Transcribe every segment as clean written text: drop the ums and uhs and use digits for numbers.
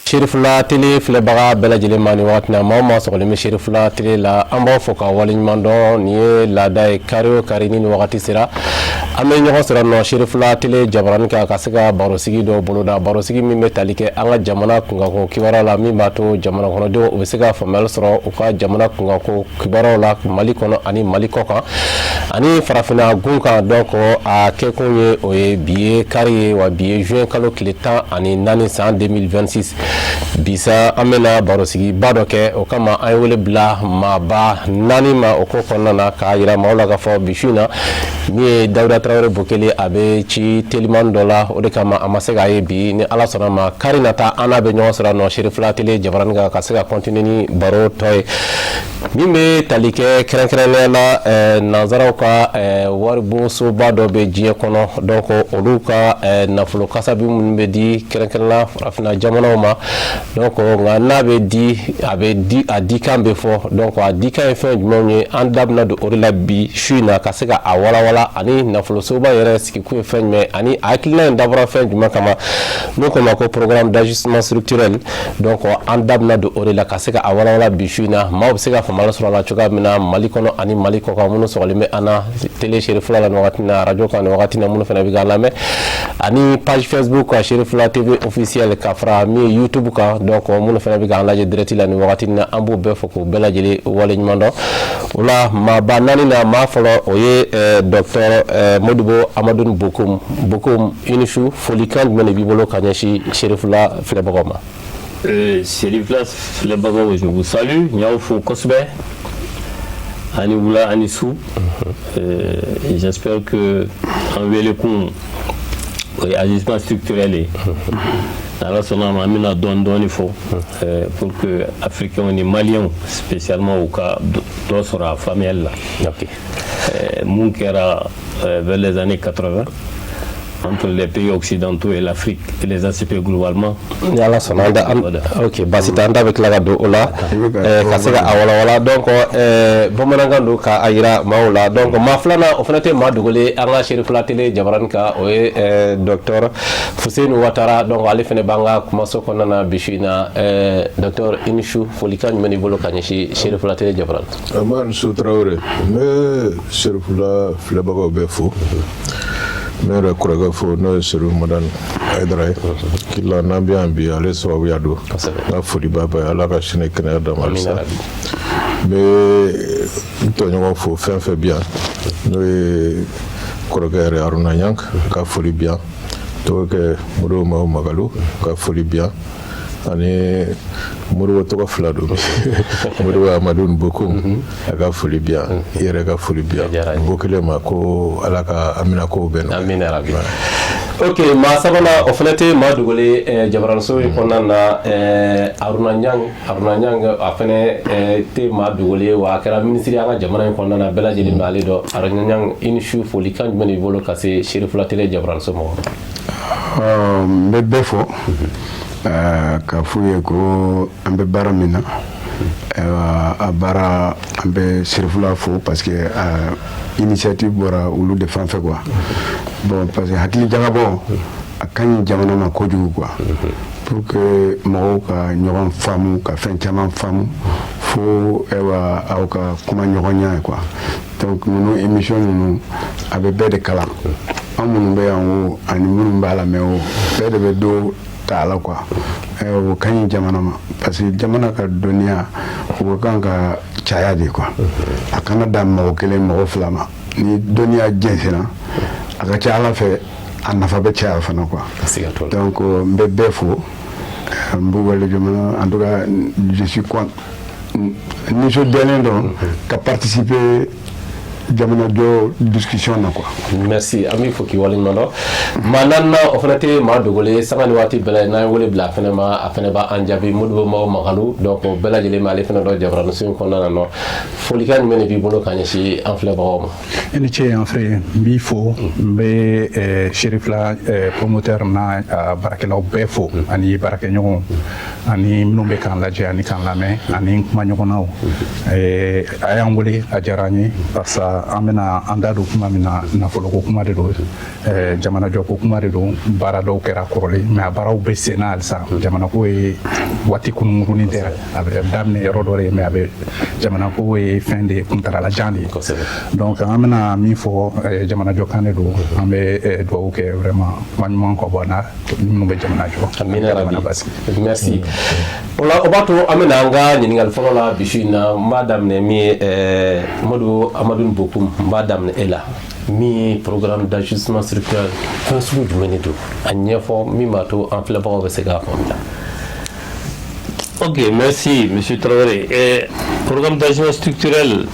Serifula Télé filɛbaga bɛɛ lajɛlen ma, ni waati na, maa o maa sɔgɔlen bɛ Serifula Télé la, an b'aw fo ka waleɲuman dɔn. Nin ye laada ye, kari o kari ni wagati sera, an bɛ ɲɔgɔn sɔrɔ nɔ Serifula Télé jabarani kan ka se ka barosigi dɔw boloda, barosigi min bɛ tali kɛ an ka jamana kunkanko kibaruyaw la, min b'a to jamana kɔnɔdenw u bɛ se ka faamuyali sɔrɔ u ka jamana kunkanko kibaruyaw la, Mali kɔnɔ ani Mali kɔ kan ani farafinna gun kan. Donc a kɛkun ye o ye. Bi ye kari ye wa, bi ye juin kalo tile 14 san 2026. Bi sa, an bɛna barosigiba dɔ kɛ. O kama, an ye wele bila maaba naani ma o ko kɔnɔna na, k'a yira maaw la k'a fɔ bi su in na, min ye Dawuda Tarawele Bokele, a bɛ ci teliman dɔ la, o de kama a ma se k'a ye bi. Ni Ala sɔnna ma, kari nata, an n'a bɛ ɲɔgɔn sɔrɔ nɔ Serifula Télé jabarani kan ka se ka continuer ni baro tɔ ye, min bɛ tali kɛ kɛrɛnkɛrɛnnenya la nanzaraw ka waribonsoba dɔ bɛ diɲɛ kɔnɔ. Donc olu ka nafolo kasabi minnu bɛ di kɛrɛnkɛrɛnnenya farafinna jamanaw ma, donc nka n'a bɛ di, a bɛ di, a dikan bɛ fɔ. Donc a dikan ye fɛn jumɛnw ye? An da bɛna don o de la bi su in na ka se ka a walawala, ani nafolosoba yɛrɛ sigikun ye fɛn jumɛn, ani a hakilina in dabɔra fɛn jumɛn kama, n'o ko ma ko programme d'ajustement structurel. Donc an da bɛna don o de la ka se ka a walawala bi su in na, maaw bɛ se ka faamuyali sɔrɔ a la cogoya min na, Mali kɔnɔ ani Mali kɔkan, minnu sɔgɔlen bɛ an na télé Serifula la nin wagati na, radio kan nin wagati na, minnu fana bɛ k'an lamɛn, ani page Facebook kan, Serifula TV officiel, ka fara min ye YouTube kan. Donc minnu fana bɛ k'an lajɛ direct la nin wagati na, an b'u bɛɛ fɔ k'u bɛɛ lajɛlen waleɲuman dɔn. O la, maaba naani na, maa fɔlɔ, o ye docteur Modibo Amadu Bokum. Bokum, i ni su. Folikan jumɛn de b'i bolo ka ɲɛsin Serifula filɛbagaw ma? Serifula filɛbagaw, je vous salue. N y'aw fo kosɛbɛ, ani wula ani su. J'espère que an wele kun, o ye ajustement structurel ye. N'Ala sɔnna a ma, an bɛna dɔɔni dɔɔni fɔ pour que Africains ni Maliens spécialement u ka dɔ sɔrɔ a faamuyali la. Mun kɛra vers les années 80 entre les pays occidentaux et l'Afrique et les ACP globalement. Ni Ala sɔnna, an da an, ok, baasi tɛ, an da bɛ tila ka don o la ka se ka a walawala. Donc bamanankan don k'a yira maaw la. Donc maa filanan, o fana tɛ maa dogolen an ka Serifula Télé jabarani kan, o ye docteur Fuseni Watara. Donc ale fana b'an ka kumaso kɔnɔna na bi su in na. Docteur, i ni su. Folikan jumɛn b'i bolo ka ɲɛsin Serifula Télé jabarani? Amadu Su Tarawele, n bɛ Serifula filɛbagaw bɛɛ fo. Ne yɛrɛ kɔrɔkɛ fo, n'o ye Seru Madani Hayidara ye kila n'an bɛ yan bi, ale sababuya don. N ka foli b'a bɛɛ ye, Ala ka sini kɛnɛya d'a ma halisa. N bɛ n tɔɲɔgɔn fo, fɛn fɛn bi yan, n'o ye kɔrɔkɛ yɛrɛ Haruna Ɲang ka foli bi yan, dɔgɔkɛ Modibo Maw Magalu ka foli bi yan, ani Modibo tɔgɔ fila don, Modibo Amadu Bokum, a ka foli bi yan, i yɛrɛ ka foli bi yan. N ko kelen ma ko Ala ka amina kow bɛɛ nɔgɔya. Amina rabi. Ok, maa sabanan, o fana tɛ maa dogolen jabaraniso in kɔnɔna na, Haruna Ɲang. Haruna Ɲang, a fana tɛ maa dogolen wa, a kɛra minisiri an ka jamana in kɔnɔna na, bɛɛ lajɛlen b'ale dɔn. Haruna Ɲang, i ni su. Folikan jumɛn de b'i bolo ka se Serifula Télé jabaraniso mɔgɔw ma? N bɛ bɛɛ fo ka f'u ye ko an bɛ baara min na, a baara, an bɛ Serifula fo parce que initiative bɔra olu de fan fɛ quoi. Bon, parce que hakili jagabɔ, a ka ɲi jamana ma kojugu quoi, pour que mɔgɔw ka ɲɔgɔn faamu, ka fɛn caman faamu, fo ayiwa aw ka kuma ɲɔgɔnya ye quoi. Donc ninnu émission ninnu, a bɛ bɛɛ de kalan, an minnu bɛ yan o, ani minnu b'a lamɛn o, bɛɛ de bɛ dɔ ta a la quoi. O ka ɲi jamana ma parce que jamana ka dɔnniya, o ka kan ka caya de quoi. A kana dan mɔgɔ kelen, mɔgɔ fila ma. Ni dɔnniya jɛnsɛnna, a ka ca Ala fɛ, a nafa bɛ caya fana quoi. Donc n bɛ bɛɛ fo, n b'u wale jamana. En tout cas, je suis content, nisɔndiyalen don ka participer jamana jɔ discussion na quoi. Merci, an b'i fo k'i waleɲuman dɔn. Maa naaninan, o fana tɛ maa dogolen, sanga ni waati bɛɛ n'an ye wele bila a fana ma, a fana b'an jaabi, Modibo Maw Magalu. Donc o bɛɛ lajɛlen b'ale fana dɔn jabaraniso in kɔnɔna na nɔ. Folikan jumɛn de b'i bolo ka ɲɛsin an filɛbagaw ma? I ni ce, an fɛ n b'i fo, n bɛ Serifila promoteur n'a baarakɛlaw bɛɛ fo, ani baarakɛɲɔgɔnw, ani minnu bɛ k'an lajɛ ani k'an lamɛn, ani n kumaɲɔgɔnnaw. A y'an wele, a diyara an ye, barisa An bɛna an da don kuma min na, nafoloko kuma de don, jamanajɔko kuma de don. Baara dɔw kɛra kɔrɔlen, mais a baaraw bɛ sen na halisa. Jamanako ye waati kunkurunin tɛ, a bɛ daminɛ yɔrɔ dɔ de ye, mais a bɛ jamanako ye fɛn de ye, kuntagalajan de ye. Donc an bɛna min fɔ, jamanajɔkan de don. An bɛ dugawu kɛ vraiment, kuma ɲuman ka bɔ an na minnu bɛ jamana jɔ. Amina rabi, merci. O la, o b'a to an bɛna an ka ɲininkali fɔlɔ la bi su in na. N b'a daminɛ min ye, Madu Amadu Bokum, n b'a daminɛ e la. Min ye programme d'ajustement structurel, fɛn sugu jumɛn de don? A ɲɛfɔ min b'a to an filɛbagaw bɛ se k'a faamuya. Ok, merci, Monsieur Traoré. Et programme d'ajustement structurel,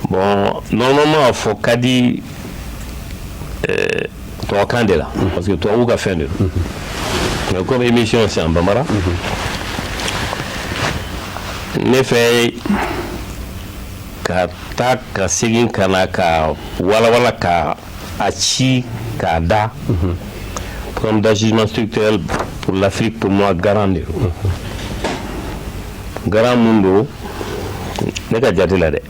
bon, normalement, a fɔ ka di tubabukan de la, parce que tubabu ka fɛn de don. Mais comme émission c'est en bambara, ne fɛ ka taa ka segin ka na ka walawala ka a ci k'a da. Programme d'ajustement structurel pour l'Afrique, pour moi, garant de don. Garant mun don, ne ka jate la dɛ,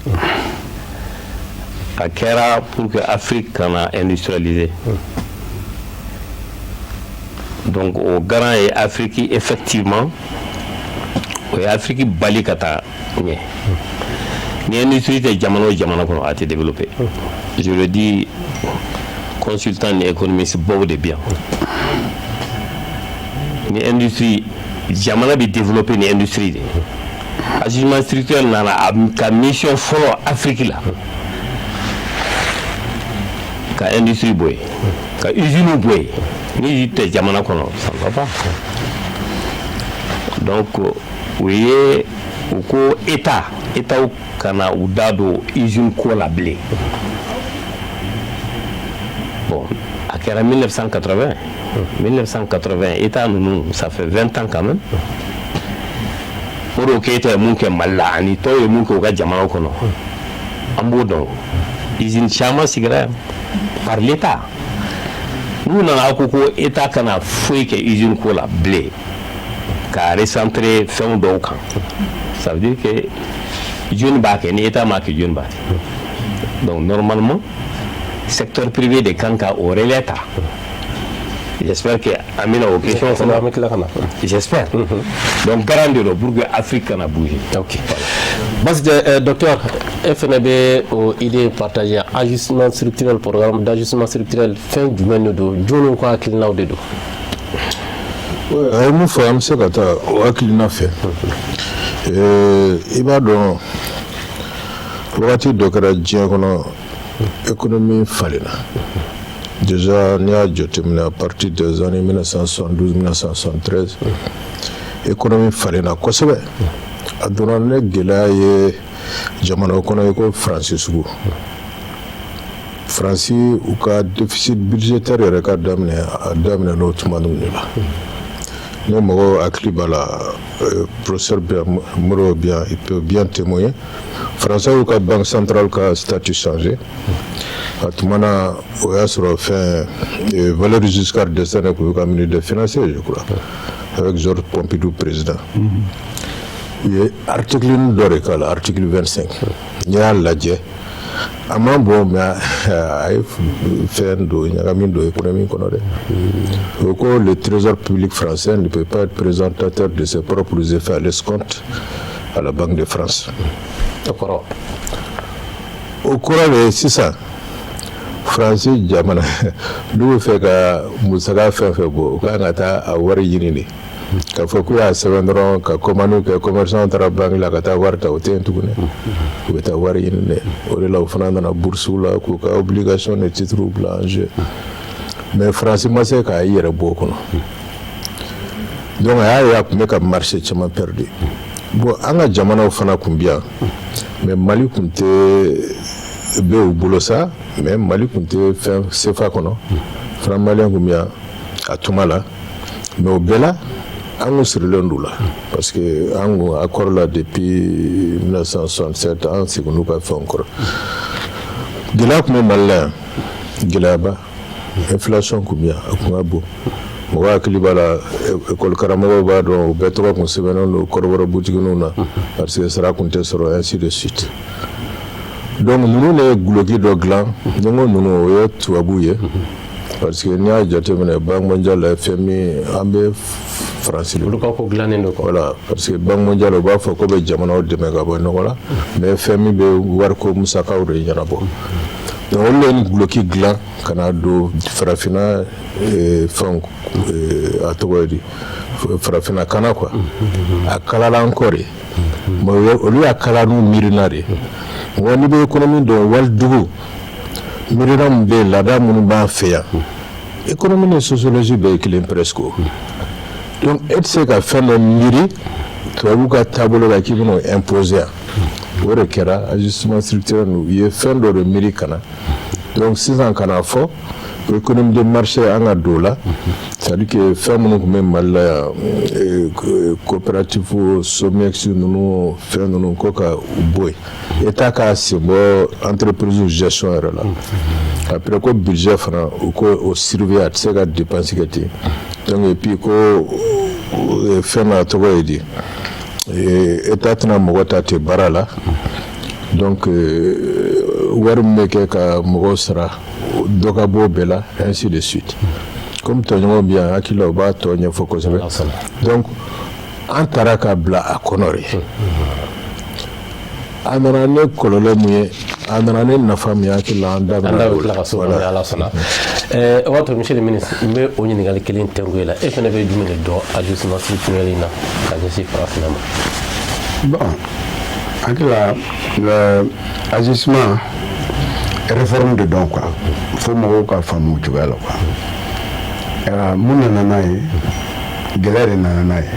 a kɛra pour que Afrique kana industrialiser. Donc o garant ye Afrique, effectivement, o ye Afrique bali ka taa ɲɛ. Ni industrie tɛ jamana o jamana kɔnɔ, a tɛ développer. Je le dis, consultant ni économiste baw de bi yan. Ni industrie, jamana bɛ développer ni industrie de. Ajustement structurel nana a ka mission fɔlɔ Afrique la, ka industrie bɔ yen, ka usine bɔ yen. Ni usine tɛ jamana kɔnɔ, ça ne va pas. Donc u ye u ko état kana u da don usine ko la bilen. Bon, a kɛra 1980, 1980, état ninnu, ça fait 20 ans quand même. Modibo Keyita ye mun kɛ Mali la ani tɔw ye mun kɛ u ka jamanaw kɔnɔ, an b'o dɔn. Usine caman sigira yan par l'état. N'u nana ko état kana foyi kɛ usine ko la bilen, ka recentrer fɛn dɔw kan, ça veut dire que jɔnni b'a kɛ? Ni état m'a kɛ, jɔnni b'a kɛ? Donc normalement, secteur privé de kan ka o relais ta. J'espère que an bɛna o question kɔnɔ. An bɛ tila ka na. J'espère. Donc garant de don pour que Afrique kana bouger. Ok, basi tɛ. Docteur, e fɛnɛ bɛ o idée partager? Ajustement structurel, programme d'ajustement structurel, fɛn jumɛn de don? Jɔnniw ka hakilinaw de don? A ye mun fɔ, an bɛ se ka taa o hakilina fɛ. I b'a dɔn, wagati dɔ kɛra diɲɛ kɔnɔ, économie falenna. Déjà, n'i y'a jateminɛ, à partir des années 1972, 1973, économie falenna kosɛbɛ. A donna ne gɛlɛya ye jamana kɔnɔ i ko Faransi sugu. Faransi, u ka déficit budgétaire yɛrɛ ka daminɛ, a daminɛ n'o tuma ninnu de la. Ne mɔgɔw hakili b'a la, professeur Modibo bien, il peut bien témoigner. Français y'u ka banque centrale ka statut changé. A tuma na, o y'a sɔrɔ fɛn Valéry Giscard d'Estaing kun y'u ka ministre des finances, je crois, avec Georges Pompidou président. U ye article dɔ de k'a la, article 25. N'i y'a lajɛ, a man bon, mais a ye fɛn don, ɲagami don économie kɔnɔ dɛ. O ko le trésor public français ne peut pas être présentateur de ses propres effets à l'escompte à la Banque de France. O kɔrɔ? O kɔrɔ de ye, sisan Faransi jamana n'u bɛ fɛ ka musaka fɛn fɛn bɔ, u kan ka taa a wari ɲini de. K'a fɔ k'u y'a sɛbɛn dɔrɔn ka commande kɛ, commerçant taara banque la ka taa wari ta, o tɛ yen tuguni. U bɛ taa wari ɲini dɛ. O de la, u fana nana bourse la k'u ka obligation de titre bila en jeu. Mais Faransi ma se k'a yɛrɛ bɔ o kɔnɔ. Donc a y'a ye a tun bɛ ka marché caman perdu. Bon, an ka jamanaw fana tun bɛ yan, mais Mali tun tɛ bɛ u bolo sa, mais Mali tun tɛ fɛn CFA kɔnɔ. Franc malien tun bɛ yan a tuma la, mais o bɛɛ la, an kun sirilen d'u la, parce que an kun accord la depuis 1967, an seginn'u ka fɛnw kɔrɔ. Gɛlɛya tun bɛ Mali la yan, gɛlɛyaba. Inflation tun bɛ yan, a tun ka bon. Mɔgɔ hakili b'a la, école karamɔgɔw b'a dɔn, u bɛɛ tɔgɔ kun sɛbɛnnen don kɔrɔbɔrɔ butigininw na, parce que sara tun tɛ sɔrɔ, ainsi de suite. Donc ninnu de ye guloki dɔ dilan. Ni n ko ninnu, o ye tubabuw ye, parce que n'i y'a jateminɛ, Banque mondiale, FMI, an bɛ Faransi de. Olu ka ko dilannen don quoi. Voilà, parce que Banque mondiale, u b'a fɔ ko bɛ jamanaw dɛmɛ ka bɔ nɔgɔ la, mais FMI bɛ wariko musakaw de ɲɛnabɔ. Donc olu de ye nin guloki dilan ka na don farafinna fɛnw, a tɔgɔ ye di, farafinna kana quoi. A kalala an kɔ de, mais olu y'a kala n'u miirina de. Mɔgɔ n'i bɛ économie dɔn, walidugu miirina min bɛ yen, laada minnu b'an fɛ yan, économie ni sociologie bɛɛ ye kelen presque. Donc e tɛ se ka fɛn dɔ miiri tubabu ka taabolo la k'i bɛn'o imposer yan. O de kɛra ajustement structurel. U ye fɛn dɔ de miiri ka na. Donc sisan ka na fɔ ko économie de marché, an ka don o la, c'est à dire que fɛn minnu tun bɛ Mali la yan, coopérative, SOMIEX ninnu, fɛn ninnu, ko ka u bɔ yen, État k'a sen bɔ entreprise gestion yɛrɛ la. Après, ko budget fana, u ko o surveiller, a tɛ se ka dépense kɛ ten. Donc et puis ko fɛn na, a tɔgɔ ye di, État tɛna mɔgɔ ta ten baara la. Donc wari min bɛ kɛ ka mɔgɔw sara, dɔ ka bɔ o bɛɛ la, ainsi de suite. Comme tɔɲɔgɔnw bɛ yan, hakili la u b'a tɔ ɲɛfɔ kosɛbɛ. Donc an taara ka bila a kɔnɔ de. A nana ne kɔlɔlɔ mun ye, a nana ne nafa min ye, hakili la an da an bɛna da o bɛ tila la. ka so kɔnɔ, Ala sɔnna. O b'a to, monsieur le ministre, n bɛ o ɲininkali kelen tɛnku e la. E fana bɛ jumɛn de dɔn ajustement structurel in na ka ɲɛsin farafinna ma? Bon, hakili la, ajustement, réforme de don quoi. Fo mɔgɔw ka faamu o cogoya la quoi. Mun nana n'a ye? Gɛlɛya de nana n'a ye.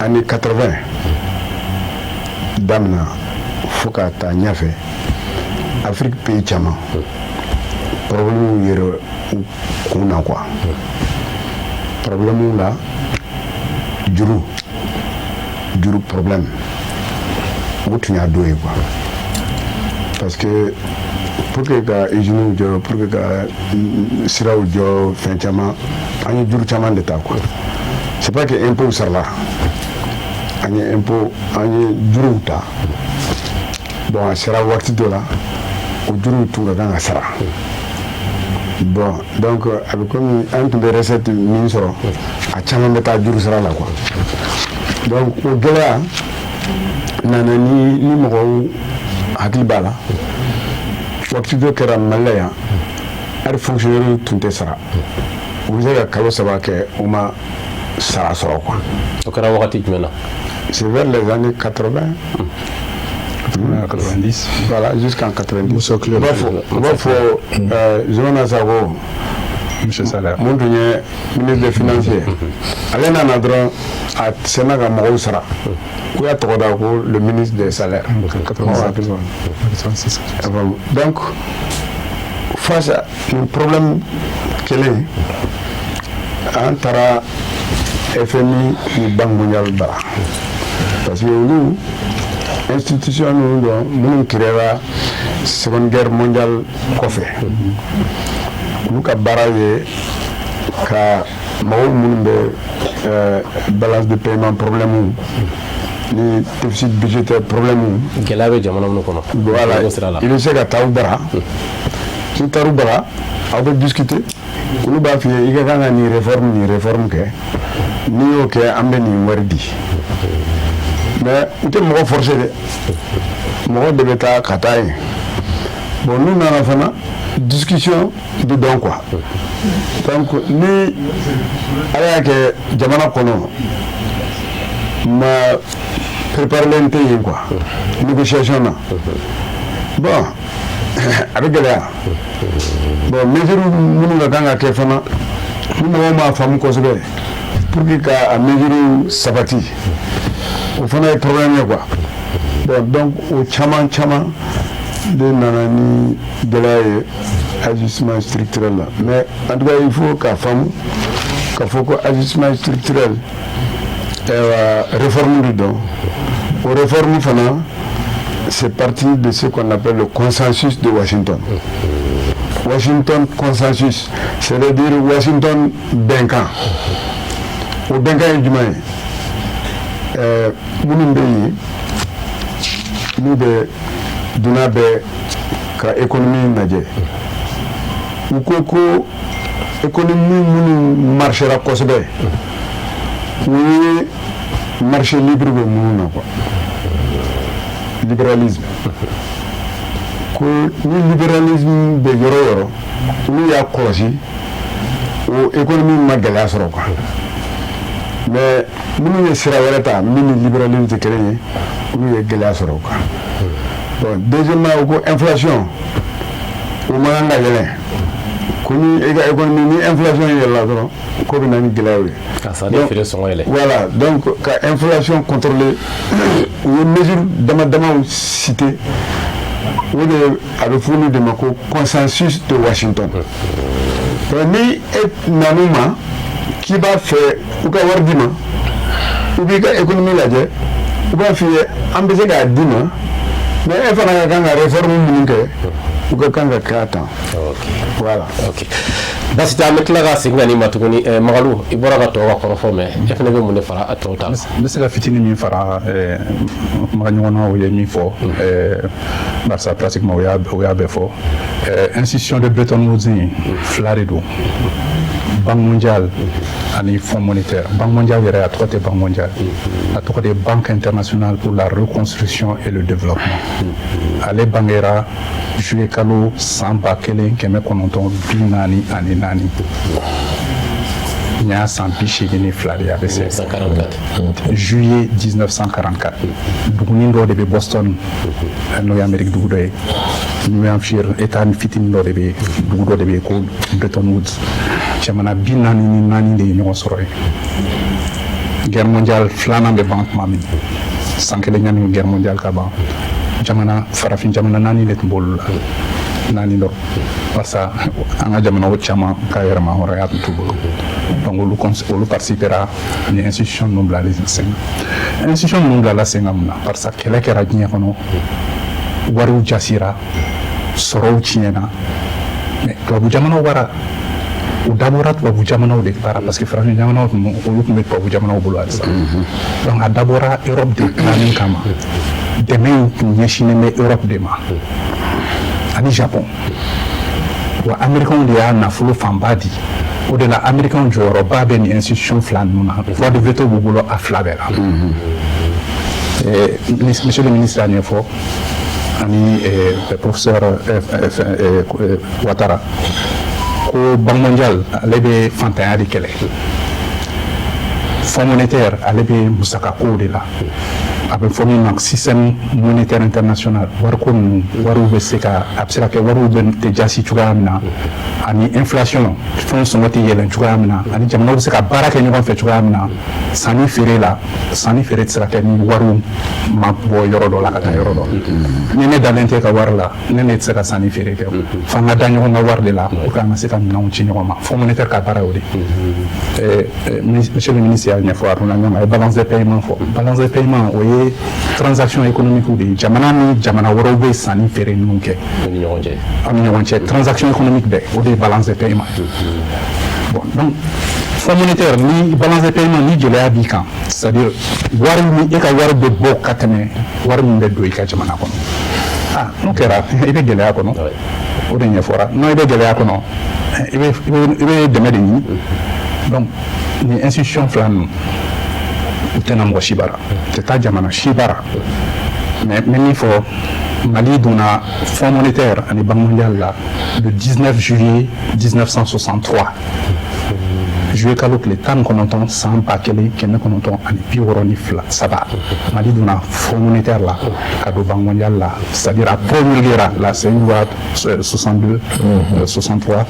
Année 80 damina fo ka taa ɲɛfɛ, Afrique pays caman problème yɛrɛ u kun na quoi. Problème la, juru problème, o tun y'a dɔ ye quoi, parce que pour que ka usines jɔ, pour que ka siraw jɔ, fɛn caman, an ye juru caman de ta quoi. C'est pas que impôt sarala, an ye impôt, an ye juruw ta. Bon, a sera waati dɔ la, o juruw tun ka kan ka sara. Bon, donc a bɛ komi an tun bɛ recette min sɔrɔ, a caman bɛ taa juru sara la quoi. Donc o gɛlɛya nana ni mɔgɔw hakili b'a la, waati dɔ kɛra Mali la yan, hali fonctionnaire tun tɛ sara, u bɛ se ka kalo 3 kɛ, u ma sara sɔrɔ quoi. O kɛra wagati jumɛn na? C'est vers les années 80. 90. Voilà, jusqu'en 90. Musa Kile. U b'a fɔ Zoumana Sako. Monsieur Salaire. Mun tun ye ministre des Finances ye, ale nana dɔrɔn, a sɛnɛ ka mɔgɔw sara. U y'a tɔgɔ da ko le ministre des Salaires. 87. 86. Donc face à nin problème kelen, an taara FMI ni Banque mondiale bara, parce que olu institution ninnu dɔn minnu créera Seconde Guerre mondiale kɔfɛ, olu ka baara ye ka mɔgɔw minnu bɛ balance de paiement problème ni déficit budgétaire problème. Gɛlɛya bɛ jamana minnu kɔnɔ. Voilà. O sira la. I bɛ se ka taa u bara. N'i taara u bara, aw bɛ discuter, olu b'a f'i ye i ka kan ka nin réforme, nin réforme kɛ, n'i y'o kɛ, an bɛ nin wari di. Mais u tɛ mɔgɔ forcer dɛ, mɔgɔ de bɛ taa ka taa yen. Bon, n'u nana fana, discussion de dɔn quoi. Donc ni ala y'a kɛ jamana kɔnɔ ma préparelen tɛ yen quoi, négociation na, bon, a bɛ gɛlɛya. Bon, mesure minnu ka kan ka kɛ fana, ni mɔgɔw m'a faamu kosɛbɛ pour que ka a mesure sabati, o fana ye problème ye quoi. Bon, donc o caman caman de nana ni gɛlɛya ye ajustement structurel la. Mais en tout cas, il faut k'a faamu k'a fɔ ko ajustement structurel, ayiwa, réforme de don. O réforme fana, c'est parti de ce qu'on appelle le consensus de Washington. Washington consensus, c'est-à-dire Washington bɛnkan. O bɛnkan ye jumɛn ye? Minnu bɛ yen n'u bɛ dunan bɛɛ ka économie lajɛ, u ko ko économie minnu marchera kosɛbɛ, u ye marché libre bɛ minnu na quoi, libéralisme. Ko ni libéralisme bɛ yɔrɔ o yɔrɔ, olu y'a kɔlɔsi, o économie ma gɛlɛya sɔrɔ quoi. Mais minnu ye sira wɛrɛ ta min ni libéralisme tɛ kelen ye, olu ye gɛlɛya sɔrɔ quoi. Bon, deuxièmement, u ko inflation o man kan ka yɛlɛn. Ko ni e ka économie ni inflation yɛlɛla dɔrɔn, ko bɛ na ni gɛlɛyaw ye. Ka sanni feere sɔngɔ yɛlɛ. Voilà, donc ka inflation contrôler, u ye mesure dama damaw cité. O de a bɛ fɔ olu de ma ko consensus de Washington. Donc ni e nan'u ma k'i b'a fɛ u ka wari d'i ma, u b'i ka économie lajɛ, u b'a f'i ye an bɛ se k'a d'i ma, mais e fana ka kan ka réforme minnu kɛ, u ka kan ka kɛ tan. Voilà. Ok, basi tɛ, an bɛ tila ka segin ka n'i ma tuguni. Magalu, i bɔra ka tɔw ka kɔrɔfɔ mɛn, e fana bɛ mun de fara a tɔw ta kan? N bɛ se ka fitinin min fara kumaɲɔgɔnnaw ye min fɔ, barisa pratiquement o y'a bɛɛ fɔ. Institution de Bretton Woods in fila de don, Banque mondiale ani Fonds monétaire. Banque mondiale yɛrɛ, a tɔgɔ tɛ Banque mondiale, a tɔgɔ de Banque internationale pour la reconstruction et le développement. Ale bangera juillet kalo san 1944, nin y'a san 82 de ye, a bɛ se. 1944. Juillet 1944, dugunin dɔ de bɛ Boston, n'o ye Amérique dugu dɔ ye, New Hampshire état ni fitinin dɔ de bɛ, dugu dɔ de bɛ yen ko Bretton Woods. Jamana 44 de ye ɲɔgɔn sɔrɔ yen. Guerre mondiale filanan bɛ ban tuma min, san kelen yanni guerre mondiale ka ban, jamana farafin jamana naani de tun b'olu la, naani dɔrɔn, barisa an ka jamanaw caman ka yɛrɛma hɔrɔnya tun t'u bolo. Donc olu participera ni institution ninnu bilalen sen kan. Institution ninnu bilala sen kan mun na? Barisa kɛlɛ kɛra diɲɛ kɔnɔ, wariw jasira, sɔrɔw tiɲɛna. Mais tubabu jamanaw bara, u dabɔra tubabu jamanaw de baara, parce que farafin jamanaw tun, olu tun bɛ tubabu jamanaw bolo halisa. Donc a dabɔra Europe de dilanni kama. Dɛmɛ in tun ɲɛsinnen bɛ Europe de ma ani Japon. Wa Américains de y'a nafolo fanba di. O de la Américains jɔyɔrɔba bɛ nin institution fila ninnu na, droit de veto b'u bolo a fila bɛɛ la. Monsieur le ministre y'a ɲɛfɔ ani professeur Ouattara ko Banque mondiale, ale bɛ fantanya de kɛlɛ. Fonds monétaire, ale bɛ musakakow de la, a bɛ fɔ min ma système monétaire international, wariko ninnu, wariw bɛ se ka, a bɛ se ka kɛ wariw bɛ tɛ jasi cogoya min na, ani inflation, fɛnw sɔngɔ tɛ yɛlɛn cogoya min na, ani jamanaw bɛ se ka baara kɛ ɲɔgɔn fɛ cogoya min na sanni feere la. Sanni feere tɛ se ka kɛ ni wariw ma bɔ yɔrɔ dɔ la ka taa yɔrɔ dɔ. Ni ne dalen tɛ ka wari la, ne tɛ se ka sanni feere kɛ. F'an ka da ɲɔgɔn ka wari de la pour que an ka se ka minɛnw ci ɲɔgɔn ma. Fonds monétaire ka baara y'o de ye. Monsieur le ministre y'a ɲɛfɔ, Aruna Ɲɔn a ye balance de paiement fɔ. Balance de paiement, o ye transaction économique de ye, jamana ni jamana wɛrɛw bɛ sanni feere ninnu kɛ. U ni ɲɔgɔn cɛ. An ni ɲɔgɔn cɛ, transaction économique bɛɛ, o de ye balance de paiement. Bon, donc fonds monétaire ni balance de paiement, ni gɛlɛya b'i kan, c'est à dire wari min e ka wari bɛ bɔ ka tɛmɛ wari min bɛ don i ka jamana kɔnɔ, ah, n'o kɛra, i bɛ gɛlɛya kɔnɔ. O de ɲɛfɔra. N'o i bɛ gɛlɛya kɔnɔ, i bɛ dɛmɛ de ɲini. Donc nin institution fila ninnu, u tɛna mɔgɔ si bara, u tɛ taa jamana si bara. Mais n bɛ min fɔ, Mali donna Fonds monétaire ani Banque mondiale la le 19 juillet 1963, juillet kalo tile 19 san 1962, Mali donna Fonds monétaire la ka don Banque mondiale la, c'est-à-dire a promulguera la, c'est une loi 62 63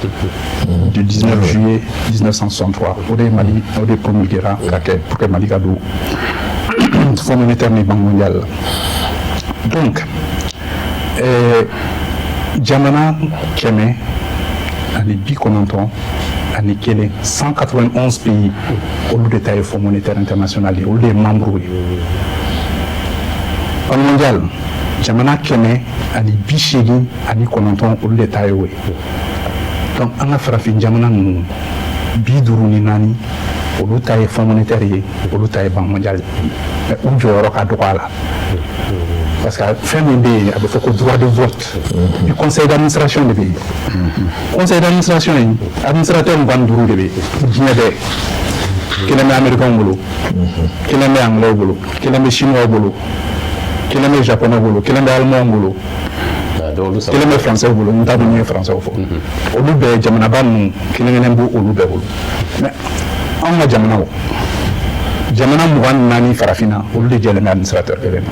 du 19 juillet 1963. O de ye Mali, o de promulguera ka kɛ pour que Mali ka don Fonds monétaire ni Banque mondiale la. Donc jamana 191, 191 pays, olu de ta ye Fonds monétaire international ye, olu de ye membre ye. Banque mondiale, jamana 189, olu de ta ye o ye. Donc an ka farafin jamana ninnu 54, olu ta ye Fonds monétaire ye, olu ta ye Banque mondiale ye, mais u jɔyɔrɔ ka dɔgɔ a la. Parce que fɛn min bɛ yen, a bɛ fɔ ko droit de vote. Conseil d'administration de bɛ yen. Conseil d'administration in, administrateur 25 de bɛ yen diɲɛ bɛɛ. Kelen bɛ Américain bolo, kelen bɛ Anglais bolo, kelen bɛ Chinois bolo, kelen bɛ Japonais bolo, kelen bɛ Allemand bolo, kelen bɛ Français bolo. N t'a dɔn n'i ye Français fɔ. Olu bɛɛ, jamanaba ninnu kelen kelen b'o olu bɛɛ bolo. Mais anw ka jamanaw, jamana 24 farafinna, olu de jɛlen bɛ administrateur kelen na.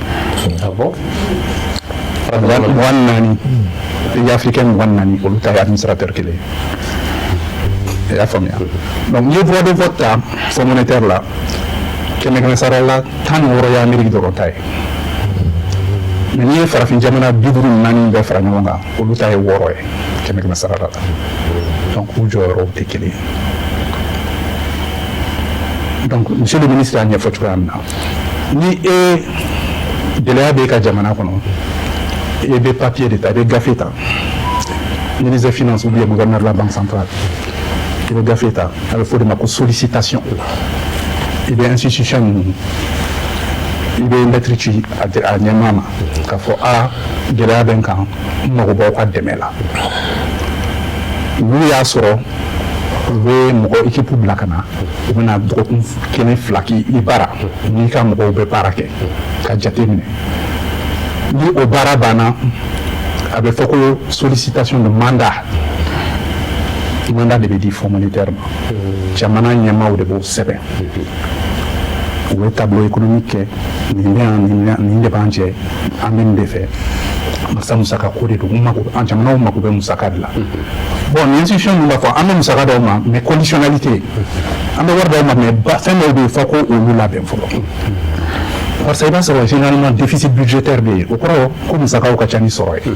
Ah bon? 24 pays africain, 24, olu ta ye administrateur kelen ye. I y'a faamuya? Donc n'i ye droit de vote ta Fonds monétaire la, kɛmɛ kɛmɛ sara la, 16 ye Amérique dɔrɔn ta ye. Mais n'i ye farafin jamana 54 bɛɛ fara ɲɔgɔn kan, olu ta ye 6 ye kɛmɛ kɛmɛ sara la. Donc u jɔyɔrɔw tɛ kelen ye. Donc monsieur le ministre y'a ɲɛfɔ cogoya min na, ni e gɛlɛya b'e ka jamana kɔnɔ, e bɛ papier de ta, i bɛ gafe ta, ministre des Finances ou bien gouverneur de la Banque centrale, i bɛ gafe ta, a bɛ fɔ o de ma ko sollicitation. I bɛ institution ninnu, i bɛ lettre ci a ɲɛmaa ma k'a fɔ: a gɛlɛya bɛ n kan, n mago b'aw ka dɛmɛ la. N'u y'a sɔrɔ, u bɛ mɔgɔ équipe bila ka na, u bɛna dɔgɔkun kelen fila k'i baara n'i ka mɔgɔw bɛ baara kɛ ka jate minɛ. Ni o baara banna, a bɛ fɔ ko sollicitation de mandat. Mandat de bɛ di Fonds monétaire ma. Jamana ɲɛmaaw de b'o sɛbɛn. U bɛ tableau économique kɛ: nin bɛ yan, nin bɛ yan, nin de b'an cɛ, an bɛ nin de fɛ, masa musaka ko de don, n mako, an jamanaw mako bɛ musaka de la. Bon, nin institution ninnu b'a fɔ: an bɛ musaka d'aw ma, mais conditionnalité, an bɛ wari d'aw ma, mais ba fɛn dɔw bɛ yen, fɔ ko olu labɛn fɔlɔ. Parce que i b'a sɔrɔ généralement déficit budgétaire bɛ yen, o kɔrɔ ko musakaw ka ca ni sɔrɔ ye.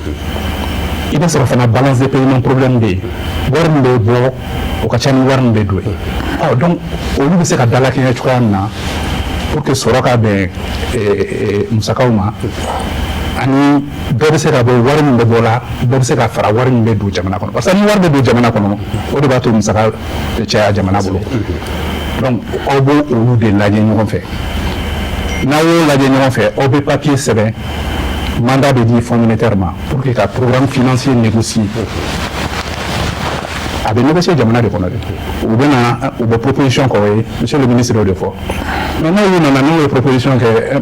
I b'a sɔrɔ fana balance de paiement problème bɛ yen, wari min bɛ bɔ, o ka ca ni wari min bɛ don ye. Ɔ donc olu bɛ se ka dalakɛɲɛ cogoya min na pour que sɔrɔ ka bɛn musakaw ma, ani dɔ bɛ se ka bɔ wari min bɛ bɔ la, dɔ bɛ se ka fara wari min bɛ don jamana kɔnɔ. Parce que ni wari bɛ don jamana kɔnɔ, o de b'a to musaka bɛ caya jamana bolo. Donc aw b'o olu de lajɛ ɲɔgɔn fɛ. N'aw y'o lajɛ ɲɔgɔn fɛ, aw bɛ papier sɛbɛn, mandat bɛ di Fonds monétaire ma pour que ka programme financier négocier. A bɛ négocier jamana de kɔnɔ dɛ. U bɛ na, u bɛ proposition k'aw ye. Monsieur le ministre y'o de fɔ. Mais n'olu nana, n'u ye proposition kɛ,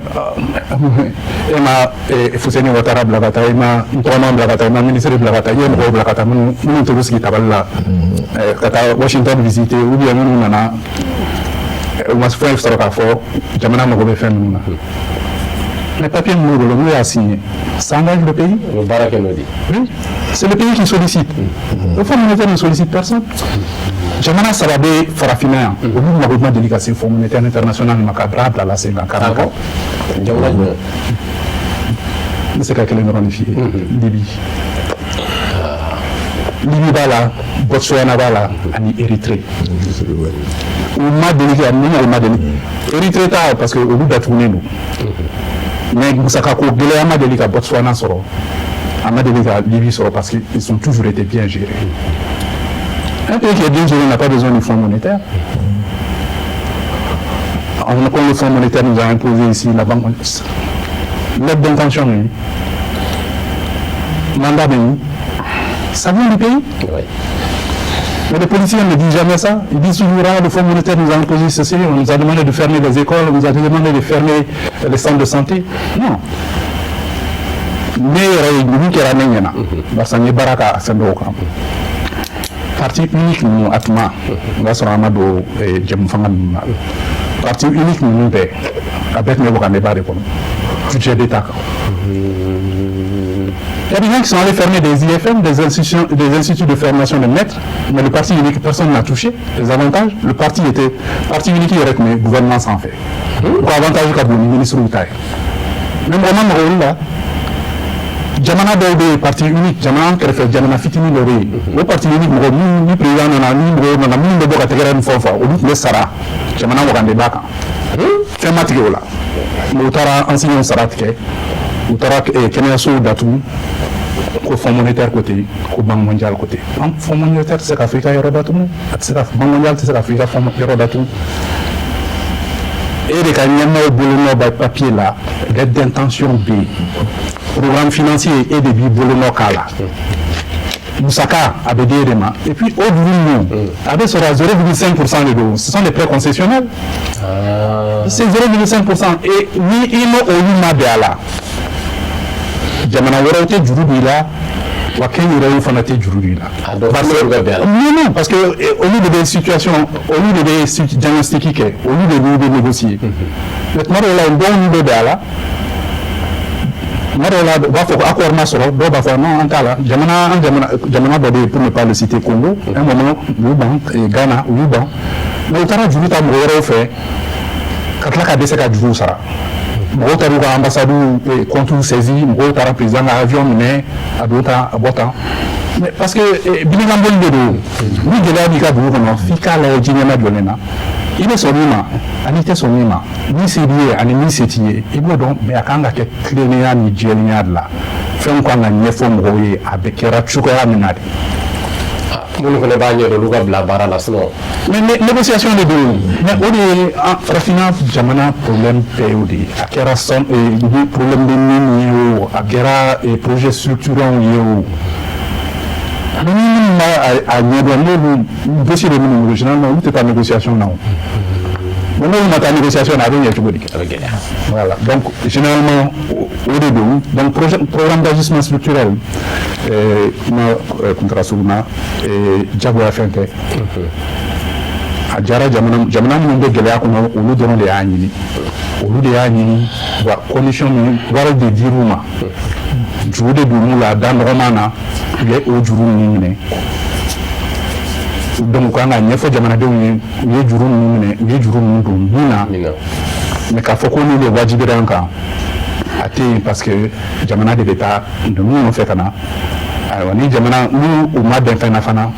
e ma Fuseni Watara bila ka taa, e ma n tɔgɔma bila ka taa, e ma ministre bila ka taa, i ye mɔgɔw bila ka taa minnu t'olu sigi tabali la ka taa Washington visiter, ou bien minnu nana, u ma fɛn sɔrɔ k'a fɔ jamana mago bɛ fɛn minnu na. Mais papier min b'u bolo, n'u y'a signé, ça engage le pays. U bɛ baara kɛ n'o de ye. Oui, c'est le pays qui sollicite. Le Fonds monétaire ne sollicite personne. Jamana saba bɛ farafinna yan, olu mago ma deli ka se Fonds monétaire international ma ka bila bila la sen kan. Ah bon? Jamana jumɛn? N bɛ se ka kelen dɔrɔn de f'i ye: Libi. Libi b'a la, Botswana b'a la, ani Érythrée. U ma deli ka ni mɔgɔ ma deli. Érythrée ta, parce que olu datugulen don. Mais musaka ko gɛlɛya ma deli ka Botswana sɔrɔ, a ma deli ka Libye sɔrɔ, parce qu'ils ont toujours été bien gérés. Un pays qui est bien géré n'a pas besoin du Fonds monétaire. Quand le Fonds monétaire nous a imposé ici, la banque, lettre d'intention, oui. Mandat béni, ça vient du pays. Mais les politiciens ne disent jamais ça. Ils disent toujours: ah, le Fonds monétaire nous a imposé ceci, on nous a demandé de fermer les écoles, on nous a demandé de fermer les centres de santé. Non. Ne yɛrɛ ye min kɛra ne ɲɛna, barisa n ye baara kɛ fɛn dɔw kan. Parti unique ninnu, a tuma o y'a sɔrɔ an ma don jɛmu fanga ninnu na. Parti unique ninnu bɛɛ, a bɛɛ tun bɛ wagandeba de kɔnɔ, budget d'État kan. Il y a des gens qui sont allés fermer des IFM, des institutions, des instituts de formation de maîtres, mais le parti unique, personne n'a touché les avantages. Le parti était parti unique yɛrɛ tun bɛ gouvernement sanfɛ. Ko avantage ka bon ni ministre ta ye. Mais mɔgɔ ma mago olu la. Jamana dɔw bɛ yen parti unique, jamana kɛrɛfɛ jamana fitinin dɔ bɛ yen, o parti unique mɔgɔ minnu, ni président nana, ni mɔgɔw nana, minnu bɛ bɔ ka tɛgɛrɛ ni fɛn fɔ, olu tun bɛ sara jamana wagandeba kan. Fɛn ma tigɛ o la. Mais u taara enseignants sara tigɛ, u taara kɛnɛyasow datugu, ko Fonds monétaire ko ten, ko Banque mondiale ko ten. Fonds monétaire tɛ se ka fɔ i ka yɔrɔ datugu, a tɛ se ka, Banque mondiale tɛ se ka fɔ i ka yɔrɔ datugu. E de ka ɲɛmaaw bolonɔ bɛ papier la, lettre d'intention bɛ yen, programme financier, e de b'i bolonɔ k'a la, musaka a bɛ di e de ma. Et puis o juru ninnu a bɛ sɔrɔ à 0,5% de don. Ce sont des prêts concessionnels, c'est 0,5%. Et ni i n'o olu ma bɛn a la, jamana wɛrɛw tɛ juru don i la, wa kɛnyɛrɛyew fana tɛ juru don i la. Parce que non, non, parce que olu de bɛ situation, olu de bɛ diagnostic kɛ, olu de b'u bɛ négocier. Mais tuma dɔw la, dɔw bɛ bɛn a la, tuma dɔw la u b'a fɔ ko accord ma sɔrɔ, dɔw b'a fɔ non, an t'a la. Jamana, an jamana, jamana dɔ bɛ yen, pour ne pas le citer, Congo, un moment u y'u ban, Ghana u y'u ban, mais u taara juru ta mɔgɔ wɛrɛw fɛ ka tila ka dɛsɛ ka juruw sara. Mɔgɔw taara u ka ambassade compte saisi, mɔgɔw taara président ka avion minɛ, a don tan, a bɔ tan. Mais parce que binikanboli de don. Ni gɛlɛya b'i ka dugu kɔnɔ, f'i k'a lajɛ ji ɲɛma jɔlen na, i bɛ sɔn min ma ani i tɛ sɔn min ma, min se b'i ye ani min se t'i ye, i b'o dɔn. Mais a kan ka kɛ tilennenya ni jɛlenya de la. Fɛnw kan ka ɲɛfɔ mɔgɔw ye, a bɛ kɛra cogoya min na de. Minnu fana b'a ɲɛdɔn, olu ka bila baara la, sinon. Mais négociation de don. Mais o de ye farafinna jamana problème bɛɛ y'o de ye. A kɛra sɔn problème de mine ye o, a kɛra projet structurant ye o, mais ni minnu b'a a ɲɛdɔn, n'olu dossier bɛ minnu bolo, généralement olu tɛ taa négociation na o. Mais n'olu ma taa négociation na, a bɛ ɲɛ cogo di? A bɛ gɛlɛya. Voilà, donc généralement o de don. Donc projet, programme d'ajustement structurel, kuma kuntala surunna, jagoya fɛn tɛ. A diyara jamana, jamana minnu bɛ gɛlɛya kɔnɔ, olu dɔrɔn de y'a ɲini, olu de y'a ɲini. Wa condition min, wari de dir'u ma, juru de donn'u la da nɔgɔman na, u ye o juru ninnu minɛ. Donc u kan ka ɲɛfɔ jamanadenw ye, u ye juru ninnu minɛ, u ye juru ninnu don min na. Mais k'a fɔ ko n'u de wajibira an kan, a tɛ yen, parce que jamana de bɛ taa ninnu nɔfɛ ka na. Ayiwa, ni jamana n'u u ma bɛn fɛn na fana,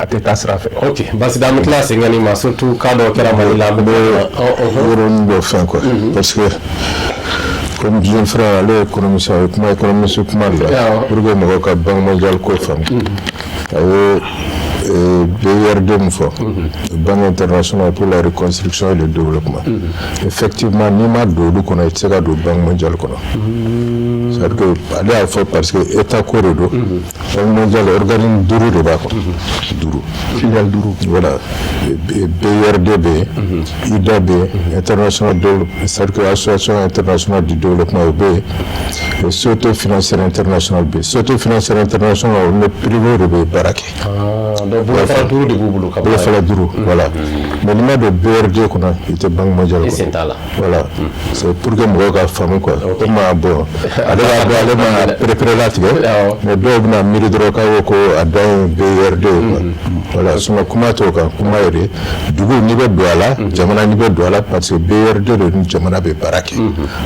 a tɛ taa sira fɛ. Ok, basi an bɛ tila segin ka nin ma, surtout cas dɔw kɛra Mali la, an bɛ yɔrɔnin dɔ fɛn quoi, parce que comme jeune frère, ale ye économiste, a ye kuma économiste kuma de la pour que mɔgɔw ka Banque mondiale ko faamu. A ye BIRD min fɔ, Banque internationale pour la reconstruction et le développement, effectivement, n'i ma don olu kɔnɔ, i tɛ se ka don Banque mondiale kɔnɔ. C'est à dire que ale y'a fɔ parce que état ko de don. Banque mondiale, organisme duuru de b'a kɔnɔ, duuru. Filiale duuru. Voilà, BIRD bɛ yen, IDA bɛ yen, international, c'est à dire que Association internationale du développement, o bɛ yen, Société financière internationale bɛ yen. Société financière internationale, olu ni privé de bɛ baara kɛ. Donc bolofara duuru de b'u bolo ka Bolofara duuru, voilà. Mais n'i ma don BRD kɔnɔ, i tɛ Banque mondiale kɔnɔ. I sen t'a la. Voilà, c'est pour que mɔgɔw ka faamu quoi. Komi bon, ale b'a dɔn, ale ma perepere latigɛ, mais dɔw bɛna miiri dɔrɔn k'a ko a dan ye BRD ye quoi. Voilà, sinon kuma t'o kan. Kuma yɛrɛ, dugu n'i bɛ don a la, jamana n'i bɛ don a la, parce que BRD de ni jamana bɛ baara kɛ,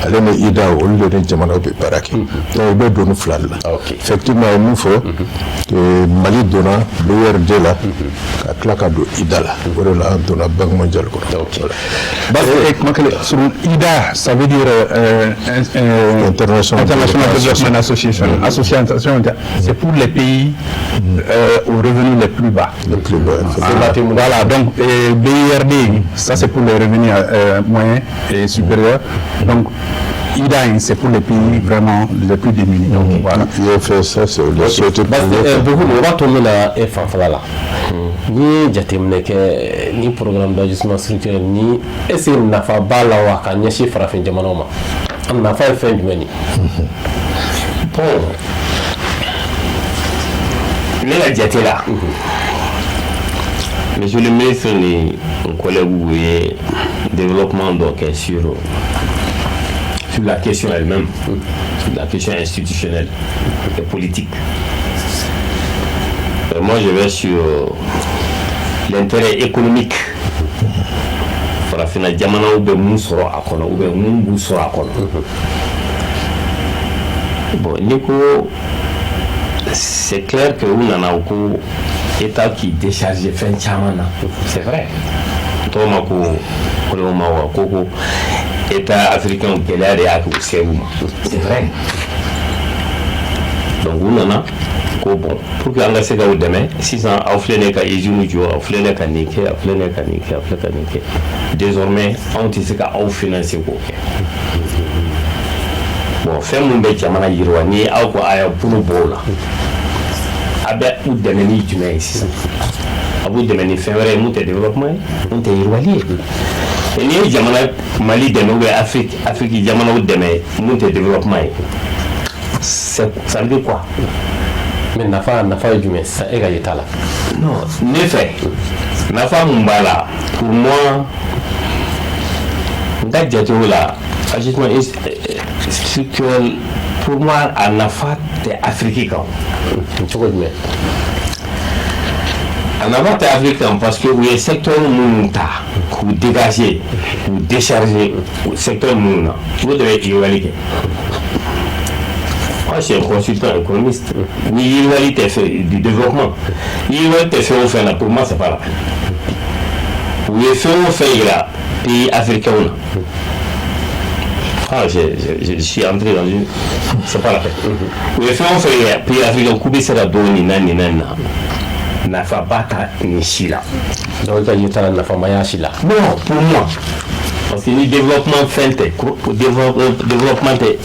ale ni IDA, olu de ni jamanaw bɛ baara kɛ. Donc i bɛ don ni fila de la. Effectivement, a ye mun fɔ, Mali donna BRD la ka tila ka don IDA la, o de la an donna Banque mondiale kɔnɔ. Voilà. Kuma kelen sur IDA, ça veut dire International, International Development Association. Association, c'est pour les pays aux revenus les plus bas. Les plus bas. Ah, voilà, donc BIRD, ça c'est pour les revenus moyens et supérieurs. Donc IDA, c'est pour les pays vraiment les plus démunis. Donc, voilà. IFS, ça c'est les sociétés privées. Beaucoup, o b'a to min na e fanfɛla la, n'i ye jateminɛ kɛ ni programme d'ajustement structurel ni, est ce que nafa b'a la wa ka ɲɛsin farafin jamanaw ma? A nafa ye fɛn jumɛn ye? Bon, ne ka jate la, monsieur le ministre ni n collègue ye développement dɔ kɛ sur la question elle-même, sur la question institutionnelle et politique. Et moi, je vais sur l'intérêt économique. Farafinna jamanaw bɛ mun sɔrɔ a kɔnɔ ou bien mun b'u sɔrɔ a kɔnɔ? Bon, n'i ko c'est clair que u nana u ko état k'i décharger fɛn caman na, c'est vrai. N tɔgɔ ma ko o de ma wa ko état africain gɛlɛya de y'a kɛ u sɛbɛn ma, c'est vrai. Donc u nana Ko bon, pour que an ka se k'aw dɛmɛ sisan, aw filɛ nin ye ka usine jɔ, aw filɛ nin ye ka nin kɛ, aw filɛ nin ye ka nin kɛ, aw filɛ ka nin kɛ, désormais anw tɛ se ka aw financer k'o kɛ. Bon, fɛn mun bɛ jamana yiriwa, ni aw ko a y'aw bolo bɔ o la, a bɛ u dɛmɛ ni jumɛn ye sisan? A b'u dɛmɛ ni fɛn wɛrɛ ye mun tɛ développement ye, mun tɛ yiriwali ye. N'i ye jamana Mali dɛmɛ ou bien Afrique jamanaw dɛmɛ mun tɛ développement ye, ça veut dire quoi? Mais nafa ye jumɛn sisan e ka yeta la? Non, ne fɛ, nafa mun b'a la, pour moi, n ka jatew la, ajustement structurel, pour moi, a nafa tɛ Afrique kan. Cogo jumɛn? A nafa tɛ Afrique kan parce que u ye secteur minnu ta k'u dégager, k'u décharger, o secteur minnu na, olu de bɛ yiriwali kɛ. Moi, je suis un consultant économiste. Ni yiriwali tɛ fɛ, du développement, ni yiriwali tɛ fɛn o fɛn na, pour moi, c'est pas la peine. U ye fɛn o fɛn yira pays africains na, ah, je suis entré dans une, c'est pas la peine. U ye fɛn o fɛn yira pays africains k'u bɛ se ka don nin na, nin na, nin na, nafaba ta nin si la. Donc i ka yeta la, nafama y'a si la? Non, pour moi, parce que ni développement fɛn tɛ, développement tɛ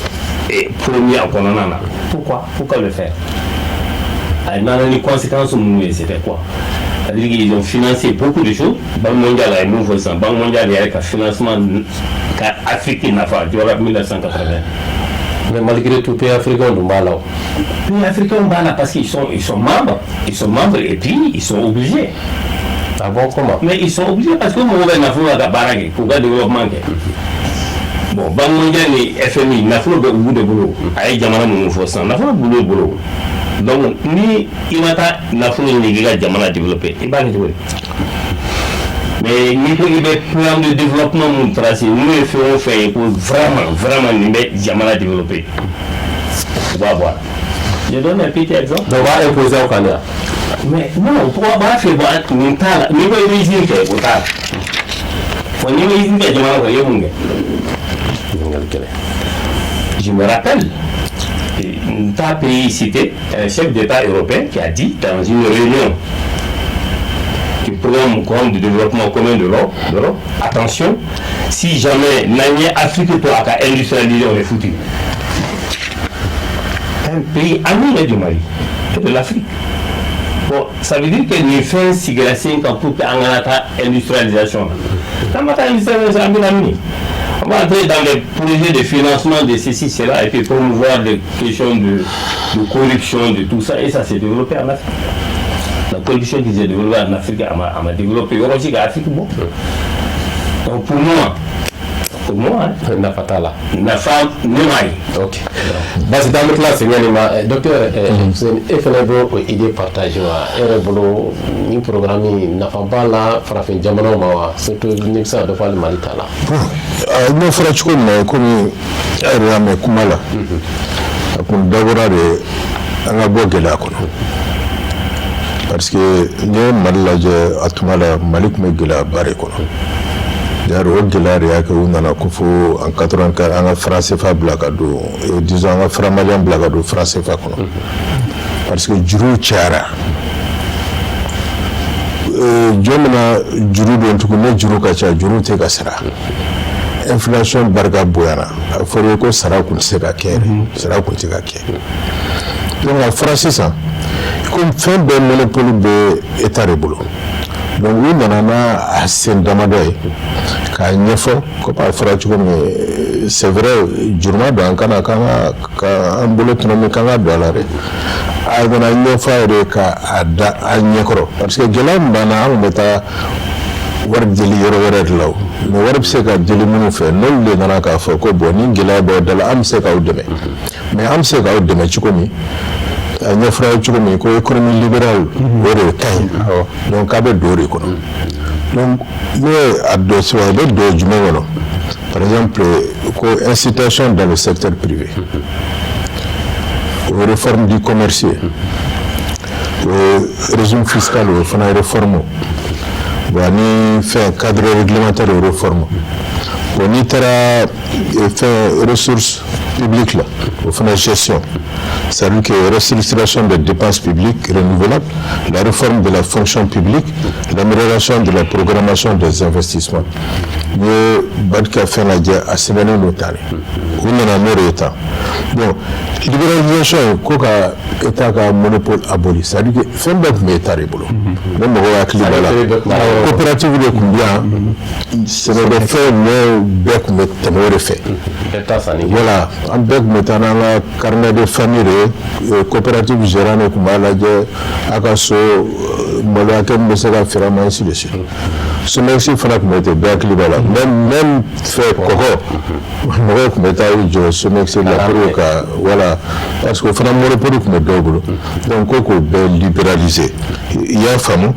premier a kɔnɔna na, pourquoi le faire? A nana ni conséquences minnu ye, c'était quoi? C'est-à-dire qu'ils ont financé beaucoup de choses. Banque mondiale a ye mun fɔ sisan? Banque mondiale yɛrɛ ka financement ka Afrique nafa jɔra 1980. Mais malgré tout, pays africains dun b'a la o. Pays africains b'a la parce qu'ils sont membres, ils sont membres et puis ils sont obligés. Ah bon, comment? Mais ils sont obligés parce que mɔgɔw bɛ nafolo la ka baara kɛ, k'u ka développement kɛ. Bon, Banque mondiale ni FMI, nafolo bɛ olu de bolo. A ye jamana minnu fɔ sisan, nafolo b'olu bolo. Donc ni i ma taa nafolo ɲini k'i ka jamana développer, i b'a kɛ cogo di? Mais n'i ko k'i bɛ plan de développement mun tracé, n'u ye fɛn o fɛn ye ko vraiment vraiment nin bɛ jamana développer, u b'a bɔ a la. Je donne un petit exemple. Donc u b'a imposer aw kan de wa? Mais non, pourquoi b'a fɛ bɔ nin t'a la? N'i ko i bɛ usine kɛ, o t'a la. Bon, n'i ma usine kɛ jamana kɔnɔ, i ye mun kɛ? Ɲininkali gɛlɛn. Je me rappelle, un pays cité, un chef d'État européen qui a dit dans une réunion du programme de développement commun de l'Europe, attention, si jamais n'an ye Afrique to a ka industrialiser, on est foutu. Un pays ami du Mali et de l'Afrique. Bon, ça veut dire que nin fɛn sigira sen kan pour que an kana taa industrialisation na. N'an ma taa industrialisation, an bɛna min? On va entrer dans les projets de financement de ceci, cela, et puis promouvoir des questions de corruption, de tout ça, et ça s'est développé en Afrique. La corruption qui s'est développée en Afrique, a ma développé yɔrɔ si ka Afrique bɔ. Donc pour moi, hein, nafa t'a la. Nafa ne m'a ye. Ok, basi t'an bɛ tila segin nin ma. Docteur Fuseni, e fana bɛ o idée partager wa? E yɛrɛ bolo, ni programme in nafa b'a la farafin jamanaw ma wa? Surtout ni bɛ se ka dɔ fɔ hali Mali ta la. A ɲɛ fɔra cogo min na, komi e yɛrɛ y'a mɛn kuma la, a kun dabɔra de an ka bɔ gɛlɛya kɔnɔ, parce que n'i ye Mali lajɛ, a tuma la Mali tun bɛ gɛlɛyaba de kɔnɔ. Yarɔ, o gɛlɛya de y'a kɛ u nana ko fo en 84 an ka franc CFA bila ka don, disons an ka franc malien bila ka don franc CFA kɔnɔ, parce que juruw cayara. Jɔn bɛna juru don tugun? Ne juru ka ca, juru tɛ ka sara, inflation barika bonyana. A fɔra ko sara kun tɛ se ka kɛ yɛrɛ, sara kun tɛ ka kɛ. Donc a fɔra sisan komi fɛn bɛɛ monopole bɛ État de bolo, donc u nana n'a a sen damadɔ ye k'a ɲɛfɔ. Komi a fɔra cogo min, c'est vrai, juruma don an kana k'an ka an bolo tɔnɔmi k'an ka don a la dɛ. A nana ɲɛfɔ a yɛrɛ ka a da an ɲɛkɔrɔ, parce que gɛlɛya min b'an na, an tun bɛ taa wari deli yɔrɔ wɛrɛ de la o, mais wari bɛ se ka deli minnu fɛ, n'olu de nana k'a fɔ ko bon, ni gɛlɛya b'aw da la, an bɛ se k'aw dɛmɛ. Mais an bɛ se k'aw dɛmɛ cogo min, a ɲɛfɔra ye cogo min ko économie libérale, o de ka ɲi, donc k'a bɛ don o de kɔnɔ. Donc n'o ye a don sisan, a bɛ don jumɛn kɔnɔ? Par exemple, ko incitation dans le secteur privé, o réforme du commerce, o régime fiscal, o fana réforme. Bon, ani fɛn cadre réglementaire, o réforme. Bon, n'i taara fɛn ressources publiques la, o fana gestion. C'est-à-dire que restructuration des dépenses publiques renouvelables, la réforme de la fonction publique, l'amélioration de la programmation des investissements. N'i ye BAD ka fɛn lajɛ, a sɛbɛnnen don tan de, u nana n'o de ye tan. Bon, libéralisation, ko ka État ka monopole aboli, c'est à dire que fɛn bɛɛ tun bɛ État de bolo. Ne mɔgɔw hakili b'a la, coopérative de tun bɛ yan, sɛnɛkɛfɛn ɲɔ bɛɛ tun bɛ tɛmɛ o de fɛ. Voilà, an bɛɛ tun bɛ taa n'an ka carnet de famille de ye, coopérative gérant de tun b'a lajɛ, a ka so malo hakɛ min bɛ se ka feere a ma, ainsi de suite. SOMEX fana tun bɛ ten, bɛɛ hakili b'a la. Même fɛ kɔgɔ, mɔgɔw tun bɛ taa u jɔ SOMEX la pour ka, voilà, parce que o fana monopole tun bɛ dɔw bolo. Donc ko k'o bɛɛ libéraliser, i y'a faamu.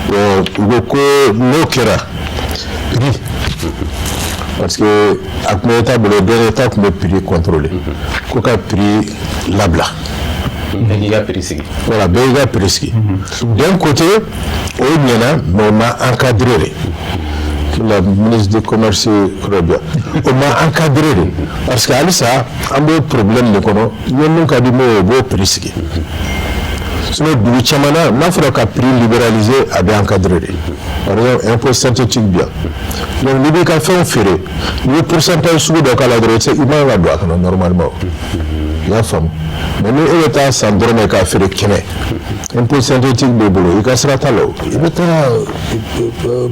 Bon, u ko ko n'o kɛra, prix, parce que a tun bɛ État bolo, donc État tun bɛ prix contrôler, ko ka prix labila. Bɛɛ k'i ka prix sigi. Voilà, bɛɛ y'i ka prix sigi. D'un côté o ɲɛna, mais o ma encadré de. La ministre du Commerce kɔrɔ bien, o ma encadré de, parce que halisa an b'o problème de kɔnɔ. Ni mun ka di mun ye, o b'o prix sigi. Sinon dugu caman na, n'a fɔra ka prix libéraliser, a bɛ encadré de. Par exemple, impôt synthétique bi yan, donc n'i b'i ka fɛnw feere, n'i ye pourcentage sugu dɔ k'a la dɔrɔn, i tɛ se, i man kan ka don a kɔnɔ normalement, i y'a faamu. Mais ni e bɛ taa san dɔrɔmɛ k'a feere 100, impôt synthétique b'e bolo, i ka sira t'a la o, i bɛ taa.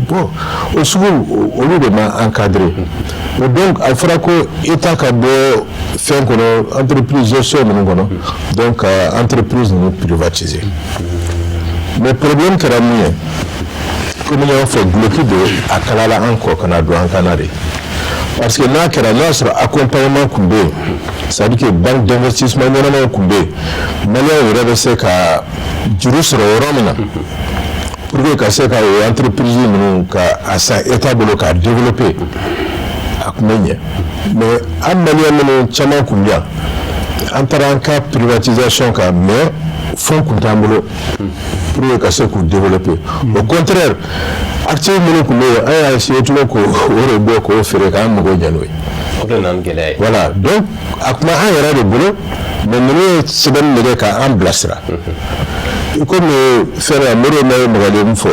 Bon, o sugu olu de ma encadré. Donc a fɔra ko État ka bɔ fɛn kɔnɔ, entreprise gestion ninnu kɔnɔ, donc ka entreprise ninnu privatiser. Mais problème kɛra mun ye? Komi n y'a fɔ, duloki don a kalala an kɔ ka na don an kan na de, parce que n'a kɛra, n'a sɔrɔ accompagnement tun bɛ yen, c'est à dire que banque d'investissement ɲɛnamaw tun bɛ yen, Maliyɛnw yɛrɛ bɛ se ka juru sɔrɔ yɔrɔ min na pour que ka se ka o entreprise ninnu ka a san État bolo k'a développer, a tun bɛ ɲɛ. Mais an Maliyɛn minnu caman tun bɛ yan, an taara an ka privatisation kan, mais fonds tun t'an bolo pour que ka se k'u développer. Au contraire, actifs minnu tun bɛ yen, an y'a essayé tugun k'o o de bɔ k'o feere k'an mago ɲɛ n'o ye. O de nana ni gɛlɛya ye. Voilà, donc a tun bɛ an yɛrɛ de bolo, mais ninnu ye sɛbɛnni de kɛ k'an bilasira. I komi fɛn na, Modibo ma ye mɔgɔ min fɔ,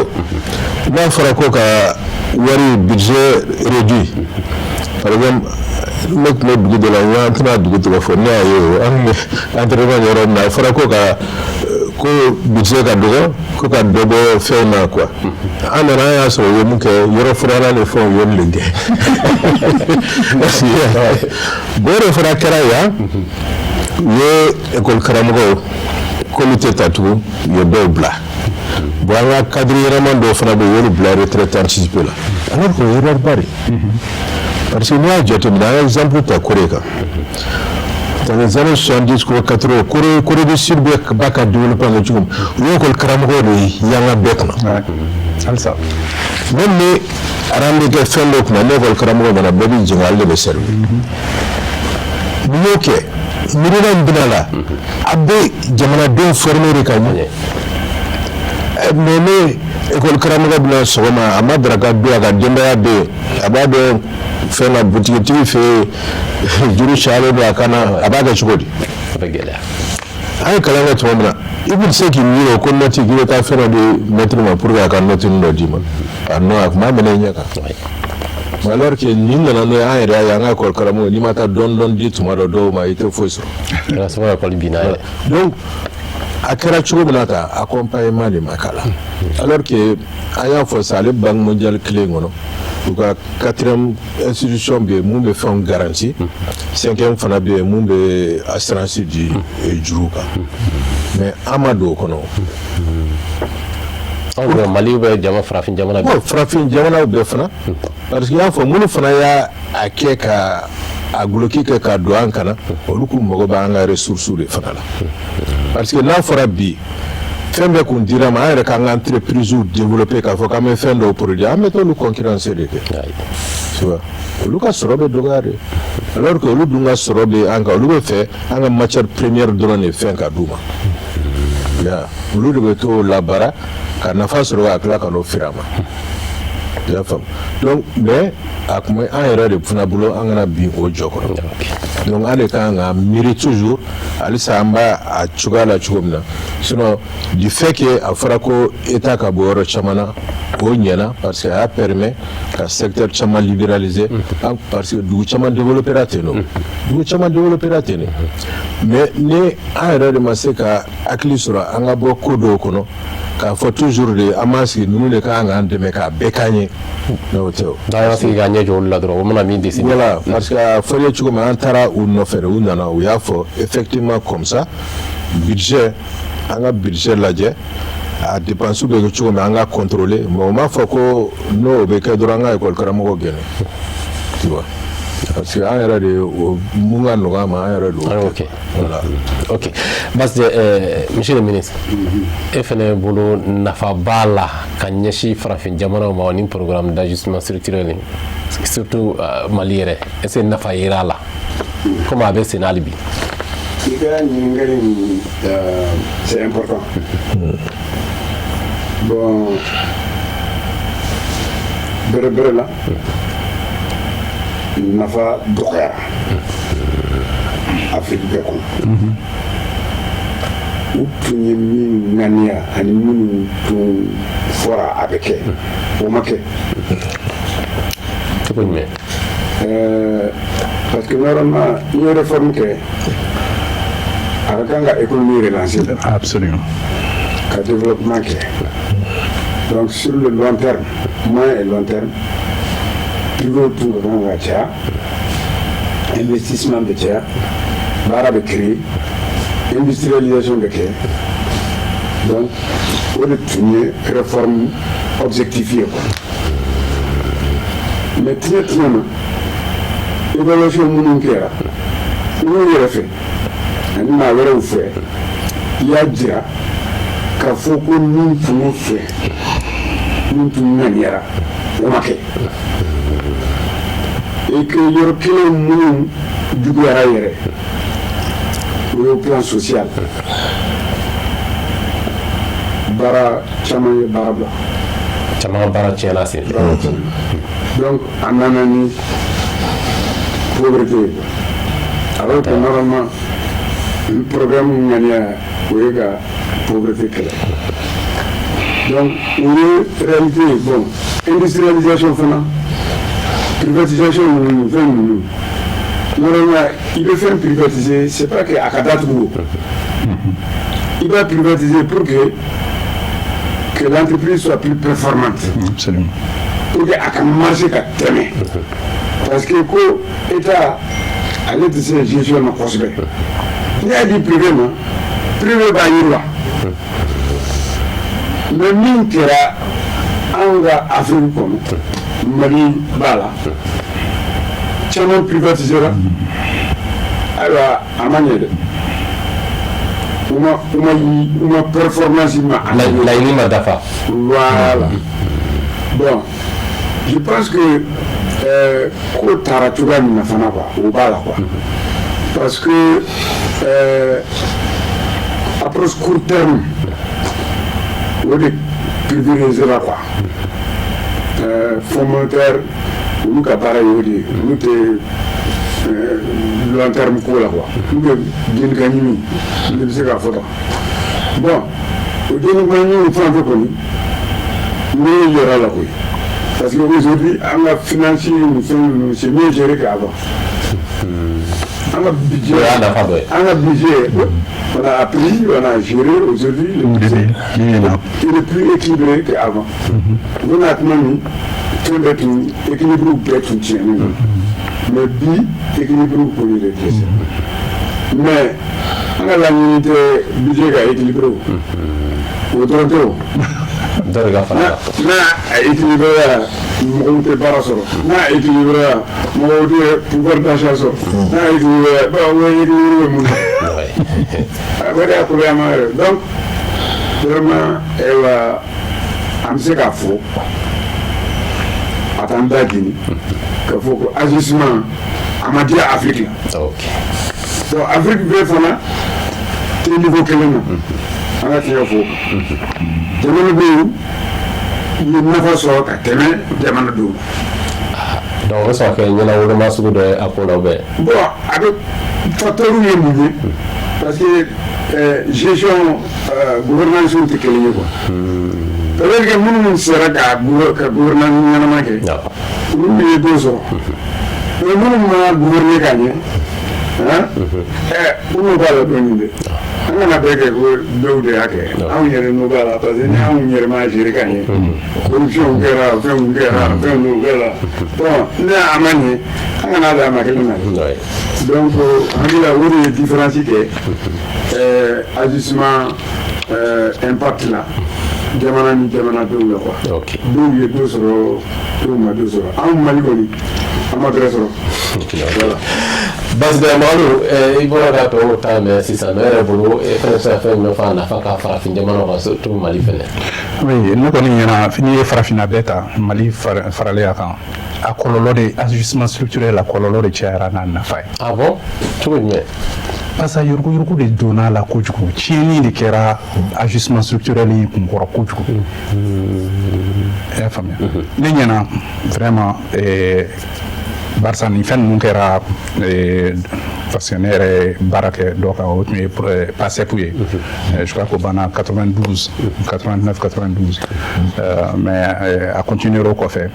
n'a fɔra ko ka wari budget réduit, par exemple, ne tun bɛ dugu dɔ la, n tɛna dugu tɔgɔ fɔ, ne y'a ye o, an tun bɛ entraînement kɛ yɔrɔ min na, a fɔra ko ka ko budget ka dɔgɔ, ko ka dɔ bɔ fɛnw na quoi. An nana, an y'a sɔrɔ u ye mun kɛ? Yɔrɔ furanna ni fɛnw, u y'olu de kɛ. Bon, o de fana kɛra yan, u ye école karamɔgɔw comité ta tugun, u ye dɔw bila. Bon, an ka cadre ɲɛnama dɔw fana bɛ yen, u y'olu bila retraite anticipée la, alors que o ye erreur ba de ye, parce que n'i y'a jateminɛ, an ye exemple ta Corée kan, dans les années 70 ko 80, Corée du Sud bɛ ba ka développement kɛ cogo min, u ye école karamɔgɔw de yanga bɛɛ kunna. Halisa. Même ni rang bɛ kɛ fɛn dɔ kunna, ni école karamɔgɔ nana, bɛɛ bɛ jigin, ale de bɛ servir. N'i y'o kɛ, miirina min bɛna la, a bɛ jamanadenw former de ka ɲɛ. Mais ne école karamɔgɔ bɛna sɔgɔma, a ma daraka dun, a ka denbaya bɛ yen, a b'a dɔn fɛn na, butigitigi fɛ yen, juru cayalen don a kan na, a b'a kɛ cogo di? A bɛ gɛlɛya. An ye kalan kɛ tuma min na, i bɛ se k'i miiri o ko note k'i bɛ taa fɛn dɔ di maître ma pour que a ka note dɔ d'i ma. A non, a tun b'a minɛ i ɲɛ kan. Alors que nin nana n'o ye, an yɛrɛ y'a ye, an ka école karamɔgɔ, n'i ma taa dɔɔni dɔɔni di tuma dɔ dɔw ma, i tɛ foyi sɔrɔ. Kɛra sababu ye école binna yɛrɛ. Donc a kɛra cogo min na ta, accompagnement de ma k'a la, alors que an y'a fɔ sisan, ale Banque mondiale kelen kɔnɔ, u ka quatrième institution bɛ yen mun bɛ fɛnw garantie, cinquième fana bɛ yen mun bɛ assurance di juru kan, mais an ma don o kɔnɔ. Anw fɛ Mali bɛ jama farafin jamana bɛɛ. Farafin jamanaw bɛɛ fana, parce que i y'a fɔ, minnu fana y'a a kɛ ka a guloki kɛ ka don an kana, olu k'u mago b'an ka ressources de fana la, parce que n'a fɔra bi fɛn bɛɛ kun dira ma, an yɛrɛ k'an ka entreprise développer, k'a fɔ k'an bɛ fɛn dɔw produire, an bɛ t'olu concurrencer de kɛ, tu vois, olu ka sɔrɔ bɛ dɔgɔya de, alors que olu dun ka sɔrɔ bɛ an kan. Olu bɛ fɛ an ka matière première dɔrɔn de fɛn ka d'u ma ya, olu de bɛ t'o labaara ka nafa sɔrɔ ka tila ka n'o feere a ma. I y'a faamu? Donc, mais a tun bɛ an yɛrɛ de fana bolo, an kana bin o jɔ kɔrɔ. Donc an de kan ka miiri toujours halisa an b'a a cogoya la cogo min na. Sinon, du fait que a fɔra ko état ka bɔ yɔrɔ caman na, o ɲɛna, parce que a y'a permet ka secteur caman libéraliser, parce que dugu caman développera ten nɔ, dugu caman développera ten de. Mais ni an yɛrɛ de ma se ka hakili sɔrɔ an ka bɔ ko dɔw kɔnɔ, k'a fɔ toujours de an b'an sigi, ninnu de ka kan k'an dɛmɛ k'a bɛɛ k'an ye, n'o tɛ o. N'an y'an sigi k'an ɲɛ jɔ olu la dɔrɔn, o mana min décider. Voilà, parce que a fɔra cogo min, an taara u nɔfɛ de, u nana, u y'a fɔ effectivement comme ça, budget, an ka budget lajɛ, a dépense bɛ kɛ cogo min, an ka contrôler. Mais o m'a fɔ ko n'o bɛ kɛ dɔrɔn, an ka école karamɔgɔ gɛnɛ, tu vois, parce que an yɛrɛ de o mun ka nɔgɔ an ma, an yɛrɛ de y'o kɛ. Voilà. Ok, basi monsieur le ministre, e fɛnɛ bolo, nafa b'a la ka ɲɛsin farafin jamanaw ma ni programme d'ajustement structurel, surtout Mali yɛrɛ, est ce que nafa yera a la komi a bɛ sen hali bi? I ka ɲininkali nin, c'est important. Bon, bɛrɛ bɛrɛ la, nafa dɔgɔyara Afiriki bɛɛ kɔnɔ. U tun ye min ŋaniya ani minnu tun fɔra a bɛ kɛ, o ma kɛ. Cogo jumɛn? Parce que normalement, n'i ye réforme kɛ, a ka kan ka économie relancer. Absolument. Ka développement kɛ. Donc sur le long terme, moyen et long terme, privé tun ka kan ka caya, investissement bɛ caya, baara bɛ créer, industrialisation bɛ kɛ. Donc o de tun ye réforme objectif ye, quoi. Mais tiɲɛ tiɲɛ na, évaluation minnu kɛra olu yɛrɛ fɛ ani maa wɛrɛw fɛ, i y'a jira k'a fɔ ko min tun y'o fɛ, min tun ŋaniyara, o ma kɛ, et que yɔrɔ kelen minnu juguyara yɛrɛ, o ye plan social. Baara caman ye baara bila. Caman ka baara tiɲɛna sen fɛ. Baara tiɲɛna. Donc a nana ni pauvreté ye, alors que normalement programme ŋaniya, o ye ka pauvreté kɛlɛ. Donc o ye réalité ye. Bon, industrialisation fana, privatisation ninnu, fɛn ninnu, normalement i bɛ fɛn privatiser, c'est pas que a ka datugu o. I b'a privatiser pour que l'entreprise soit plus performante. Absolument. Pour que a ka marché ka tɛmɛ, parce que ko état ale tɛ se gestion na kosɛbɛ. N'i y'a di privé ma, privé b'a yiriwa. Mais min kɛra anw ka Afrique kɔnɔ, Mali b'a la, caman privatisera. Ayiwa, a ma ɲɛ dɛ. U ma performance ma. Laɲini ma dafa. Voilà. Bon, je pense que ko taara cogoya min na fana, quoi, o b'a la, quoi, parce que approche court terme, o de privilégiera, quoi. Fonds monétaire, olu ka baara ye o de ye. Olu tɛ long terme ko la, quoi. Olu bɛ jeni ka ɲimi, ne bɛ se k'a fɔ tan. Bon, o jeni ka ɲimi fan fɛ kɔni, ne yɛrɛ la koyi, parce que aujourd'hui an ka finance ni fɛn ninnu, c'est mieux géré qu'avant. An ka budget, O y'a nafa dɔ ye. An ka budget, on a appris, on a géré. Aujourd'hui le budget, il est plus équilibré qu'avant. U bɛna tuma min, fɛn bɛɛ tun équilibre bɛɛ tun tiɲɛnen don, mais bi équilibre kɔni de dɛsɛ. Mais an ka laɲini tɛ budget ka équilibré, o o dɔrɔn tɛ o. Dɔ de ka fara a kan. N'a a équilibré la, mɔgɔw tɛ baara sɔrɔ. N'a équilibré la, mɔgɔw tɛ pouvoir d'achat sɔrɔ. N'a équilibré la, bon, o équilibre bɛ mun na? O de y'a problème yɛrɛ. Donc vraiment, ayiwa, an bɛ se k'a fɔ, a t'an da jeni k'a fɔ ko ajustement a ma diya Afrique la. Donc Afrique bɛɛ fana tɛ niveau kelen na. An ka tiɲɛ fɔ, jamana bɛ yen ye nafa sɔrɔ ka tɛmɛ jamana dɔw. Donc o bɛ sɔn ka kɛ ɲɛnawoloma sugu dɔ ye a ko la ou bien? Bon, a bɛ facteur ye mun ye? Parce que gestion, gouvernance tɛ kelen ye quoi. Peut-être que minnu sera ka gouvernance ɲɛnama kɛ, olu ye dɔ sɔrɔ, mais minnu ma gouverner ka ɲɛ, olu b'a la dɔɔnin dɛ. An kana bɛɛ kɛ ko dɔw de y'a kɛ, anw yɛrɛ n'o b'a la, parce que ni anw yɛrɛ ma gérer ka ɲɛ, corruption kɛra, fɛnw kɛra, fɛn dɔw kɛra. Bon, ne a ma ɲɛ, an kana da a ma kelen na. Donc hakili la, o de ye différence kɛ ajustement impact la jamana ni jamanadenw la quoi. Dɔw ye dɔ sɔrɔ, dɔw ma dɔ sɔrɔ. Anw Mali kɔni, an ma bɛrɛ sɔrɔ, voilà. Basi Mamadu, i bɔra ka tɔw ta mɛn sisan, ne yɛrɛ bolo, e fɛnɛ bɛ se ka fɛn jumɛn fɔ a nafa ka farafin jamanaw kan, surtout Mali fɛnɛ? Oui, ne kɔni ɲɛna, n'i ye farafinna bɛɛ ta, Mali faralen a kan, a kɔlɔlɔ de, ajustement structurel, a kɔlɔlɔ de cayara n'a nafa ye. Ah bon, cogo jumɛn? Parce que yuruguyurugu de donna a la kojugu, tiɲɛni de kɛra ajustement structurel in kunkɔrɔ kojugu. I y'a faamuya? Ne ɲɛna vraiment, barisa nin fɛn ninnu kɛra parce que ne yɛrɛ ye baara kɛ dɔ kan, o tun ye PASEP ye. Je crois qu'o banna 92, 89, 92, mais a continuer o kɔfɛ,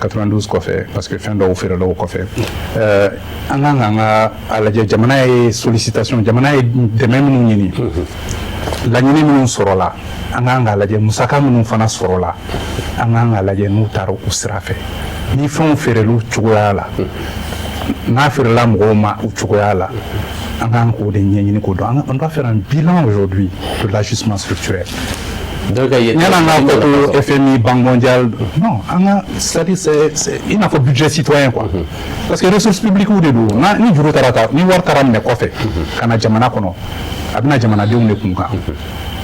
92 kɔfɛ, parce que fɛn dɔw feerela o kɔfɛ. An kan k'an ka a lajɛ, jamana ye sollicitation, jamana ye dɛmɛ minnu ɲini, laɲini minnu sɔrɔla, an kan k'a lajɛ musaka minnu fana sɔrɔla, an kan k'a lajɛ n'u taara u sira fɛ, ni fɛnw feerelu cogoya la, n'a feerela mɔgɔw ma u cogoya la, an kan k'o de ɲɛɲini k'o dɔn. On doit faire un bilan aujourd'hui de l'ajustement structurel. Donc ka Yan'an k'a fɔ ko FMI, Banque mondiale, non, an ka, c'est-à-dire c'est i n'a fɔ budget citoyen quoi, parce que ressources publiques de don. N'a ni juru taara ta, ni wari taara minɛ kɔfɛ ka na jamana kɔnɔ, a bɛna jamanadenw de kun kan.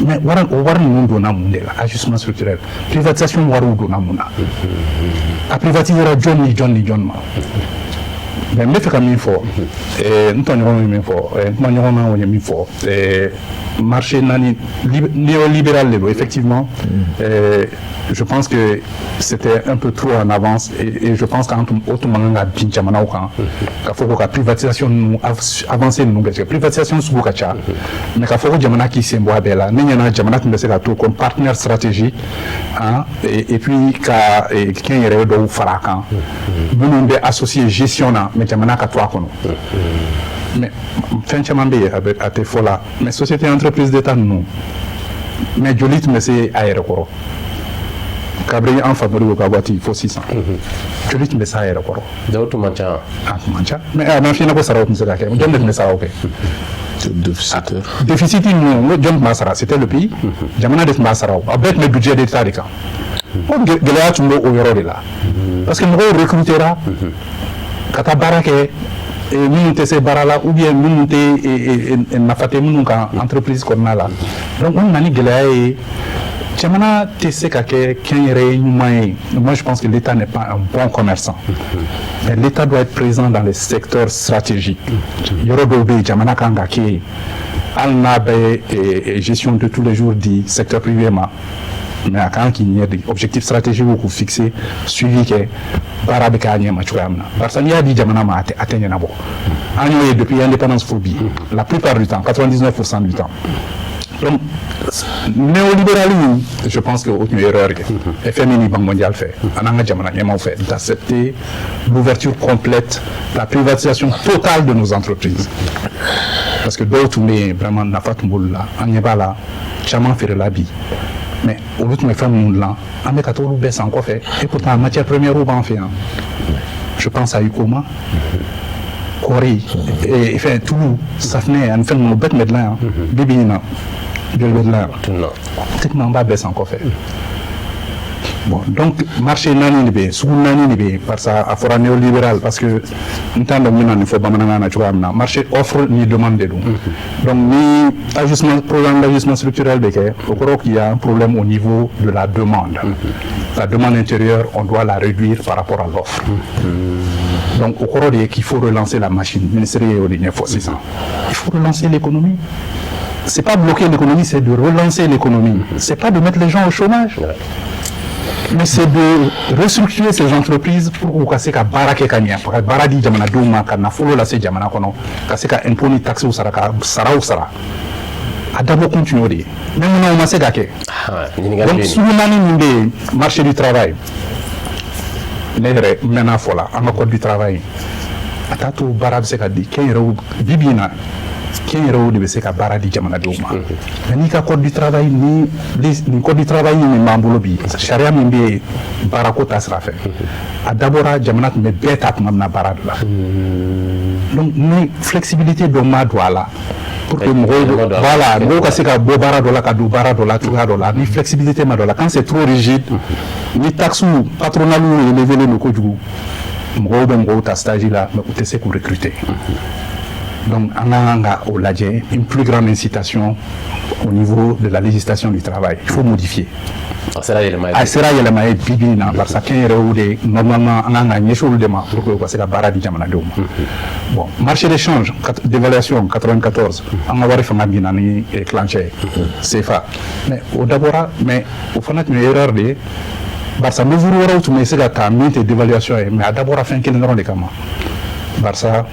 Mais wari, o wari ninnu donna mun de la? Ajustement structurel, privatisation wariw donna mun na? A privatisera jɔn ni jɔn ni jɔn ma? Mais n bɛ fɛ ka min fɔ, n tɔɲɔgɔnw ye min fɔ, n kumaɲɔgɔnmaw ye min fɔ, marché naani néolibéral de don. Effectivement, je pense que c'était un peu trop en avance et je pense qu'an tun o tun man kan ka bin jamanaw kan k'a fɔ ko ka privatisation ninnu avancé ninnu kɛ. Privatisation sugu ka ca, mais k'a fɔ ko jamana k'i sen bɔ a bɛɛ la, ne ɲɛna jamana tun bɛ se ka to comme partenaire stratégique, hein, et puis ka kɛnyɛrɛye dɔw fara a kan minnu bɛ associé gestion na, mais jamana ka to a kɔnɔ. Mais fɛn caman bɛ yen, a bɛ a tɛ fɔ la. Mais société entreprise d'État ninnu, mais joli tun bɛ se a yɛrɛ kɔrɔ kabini an fa Modibo ka waati fo sisan? Joli tun bɛ se a yɛrɛ kɔrɔ? Dɔw tun man ca. A tun man ca, mais a ma f'i ɲɛna ko saraw tun tɛ se ka kɛ. Jɔn de tun bɛ saraw kɛ? Déficitaire. Déficit ninnu, n ko jɔn tun b'a sara? C'était le pays, jamana de tun b'a sara. O a bɛɛ tun bɛ budget d'État de kan. O gɛlɛya tun bɛ o yɔrɔ de la, parce que mɔgɔw recrutera ka taa baara kɛ, minnu tɛ se baara la ou bien minnu tɛ nafa tɛ minnu kan entreprise kɔnɔna la. Donc o nana ni gɛlɛya ye. Jamana tɛ se ka kɛ kɛnyɛrɛye ɲuman ye. Moi, je pense que l'État n'est pas un bon commerçant, mais l'État doit être présent dans les secteurs stratégiques. Yɔrɔ dɔw bɛ yen, jamana kan ka kɛ yen, hali n'a bɛ gestion de tous les jours di secteur privé ma, mais a kan k'i ɲɛ di objectif stratégique k'u fixer, suivi kɛ, baara bɛ k'a ɲɛ ma cogoya min na. Barisa n'i y'a di jamana ma, a tɛ ɲɛnabɔ. An y'o ye depuis indépendance fo bi, la plupart du temps, 99% du temps. Donc néolibéralisme, je pense que o tun ye erreur ye FMI ni Banque mondiale fɛ, an n'an ka jamana ɲɛmaaw fɛ, d'accepter l'ouverture complète, la privatisation totale de nos entreprises, parce que dɔw tun bɛ yen, vraiment nafa tun b'olu la. An ɲɛ b'a la, caman feerela bi, mais olu tun bɛ fɛn minnu dilan, an bɛ ka t'olu bɛɛ san kɔfɛ, et pourtant matière première b'an fɛ yan. Je pense à Huicoma, kɔɔri, fɛn tulu, safinɛ ani fɛn ninnu, o bɛɛ tun bɛ dilan yan. Bi bi in na, joli bɛ dilan yan? Tuma an b'a bɛɛ san kɔfɛ. Bon, donc marché naani de bɛ yen, sugu naani de bɛ yen, parce que a fɔra néolibéral, parce que n t'a dɔn n bɛna nin fɔ bamanankan na cogoya min na. Marché, offre ni demande de don. Donc ni ajustement, programme d'ajustement structurel bɛ kɛ, o kɔrɔ qu'il y a un problème au niveau de la demande. La demande intérieure, on doit la réduire par rapport à l'offre. Donc o kɔrɔ de ye qu'il faut relancer la machine. Ministre ye o de ɲɛfɔ sisan. Il faut relancer l'économie. C'est pas bloquer l'économie, c'est de relancer l'économie. C'est pas de mettre les gens au chômage. Mais c'est de restructurer ces entreprises pour k'u ka se ka baara kɛ ka ɲɛ, ka baara di jamanadenw ma, ka nafolo lase jamana kɔnɔ, ka se ka impôt ni taxes sara, ka saraw sara. A dabɔ kun tun y'o de ye, mais munna o ma se ka kɛ? Donc sugu naani min bɛ yen, marché du travail, ne yɛrɛ n mɛnna fɔ la, an ka code du travail a t'a to baara bɛ se ka di kɛnyɛrɛw. Bi bi in na, kɛnyɛrɛw de bɛ se ka baara di jamanadenw ma. Mais n'i ka code du travail ni nin code du travail min b'an bolo bi, sariya min bɛ yen baarako ta sira fɛ, a dabɔra jamana tun bɛ bɛɛ ta tuma min na baara de la. Donc ni flexibilité dɔ ma don a la pour que mɔgɔw, voilà, mɔgɔw ka se ka bɔ baara dɔ la ka don baara dɔ la cogoya dɔ la, ni flexibilité ma don a la, quand c'est trop rigide, ni taxes patronales élevé don kojugu, mɔgɔw bɛ mɔgɔw ta stage la, mais u tɛ se k'u recruter. Donc an ka kan ka o lajɛ, une plus grande incitation au niveau de la législation du travail, il faut modifier. A sera yɛlɛma ye. A sera yɛlɛma ye bi bi in na, barisa kɛnyɛrɛyew de, normalement, an kan ka ɲɛsin olu de ma pour que u ka se ka baara di jamanadenw ma. Bon, marché d'échange, dévaluation 94, an ka wari fanga binna ni tilancɛ ye CFA. Mais o dabɔra, mais o fana tun ye erreur de ye, barisa mesure wɛrɛw tun bɛ se ka ta min tɛ dévaluation ye. Mais a dabɔra fɛn kelen dɔrɔn de kama, barisa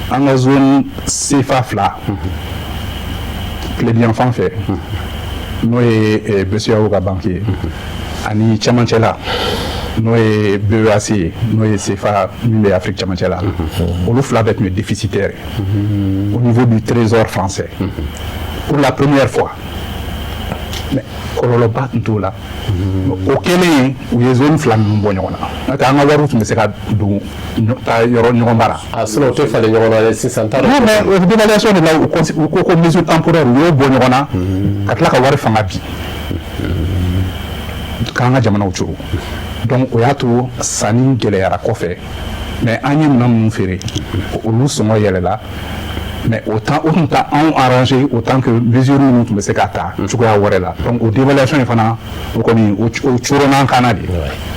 an ka zone CFA fila tilebinyanfan fɛ, n'o ye BCEAO ka banque ye, ani cɛmancɛ la, n'o ye BEAC ye, n'o ye CFA min bɛ Afrique cɛmancɛ la, olu fila bɛɛ tun ye déficitaire au niveau du trésor français pour la première fois. Mais kɔlɔlɔba tun t'o la. O kɛlen, u ye zone fila ninnu bɔ ɲɔgɔn na, n'o tɛ an ka wariw tun bɛ se ka don taa yɔrɔ ɲɔgɔn bara. A sinon o tɛ falen ɲɔgɔn na dɛ, sisan t'a dɔn. Non, mais dévaluation de la, u ko ko mesure temporaire, u y'o bɔ ɲɔgɔn na ka tila ka wari fanga bin k'an ka jamanaw cogo. Donc o y'a to sanni gɛlɛyara kɔfɛ, mais an ye minɛn minnu feere, olu sɔngɔ yɛlɛla. Mais o temps, o tun tɛ anw arranger autant que mesure minnu tun bɛ se ka ta cogoya wɛrɛ la. Donc o dévaluation in fana, o kɔni o coronna an kan na de.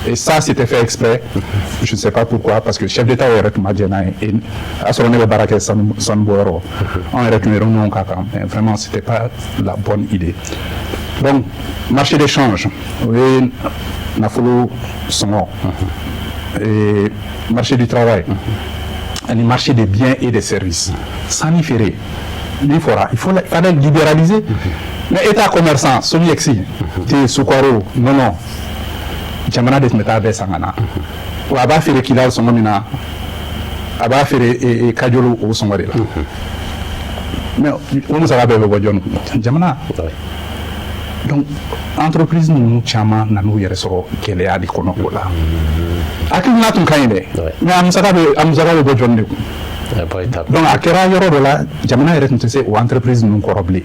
Et ça, c'était fait exprès, je ne sais pas pourquoi, parce que chef d'État yɛrɛ tun ma jɛn n'a ye. Et a y'a sɔrɔ ne bɛ baara kɛ sanu sanubɔyɔrɔ, anw yɛrɛ tun ye réunion k'a kan, mais vraiment, c'était pas la bonne idée. Donc marché d'échange, o ye nafolo sɔngɔ, et marché du travail ani marché des biens et des services, sanni feere min fɔra, il faut il fallait libéraliser. Mais état commerçant, SOMIEX te, sukaro, nɔnɔ, jamana de tun bɛ taa bɛɛ san ka na. Wa a b'a feere Kidali sɔngɔ min na, a b'a feere Kajolo o sɔngɔ de la. Mais o musaka bɛɛ bɛ bɔ jɔn kun? Jamana. Donc entreprise ninnu caman nan'u yɛrɛ sɔrɔ gɛlɛya de kɔnɔ o la. Hakilina tun ka ɲi dɛ, mais a musaka bɛ bɔ jɔn de kun? Donc a kɛra yɔrɔ dɔ la, jamana yɛrɛ tun tɛ se o entreprise ninnu kɔrɔ bilen.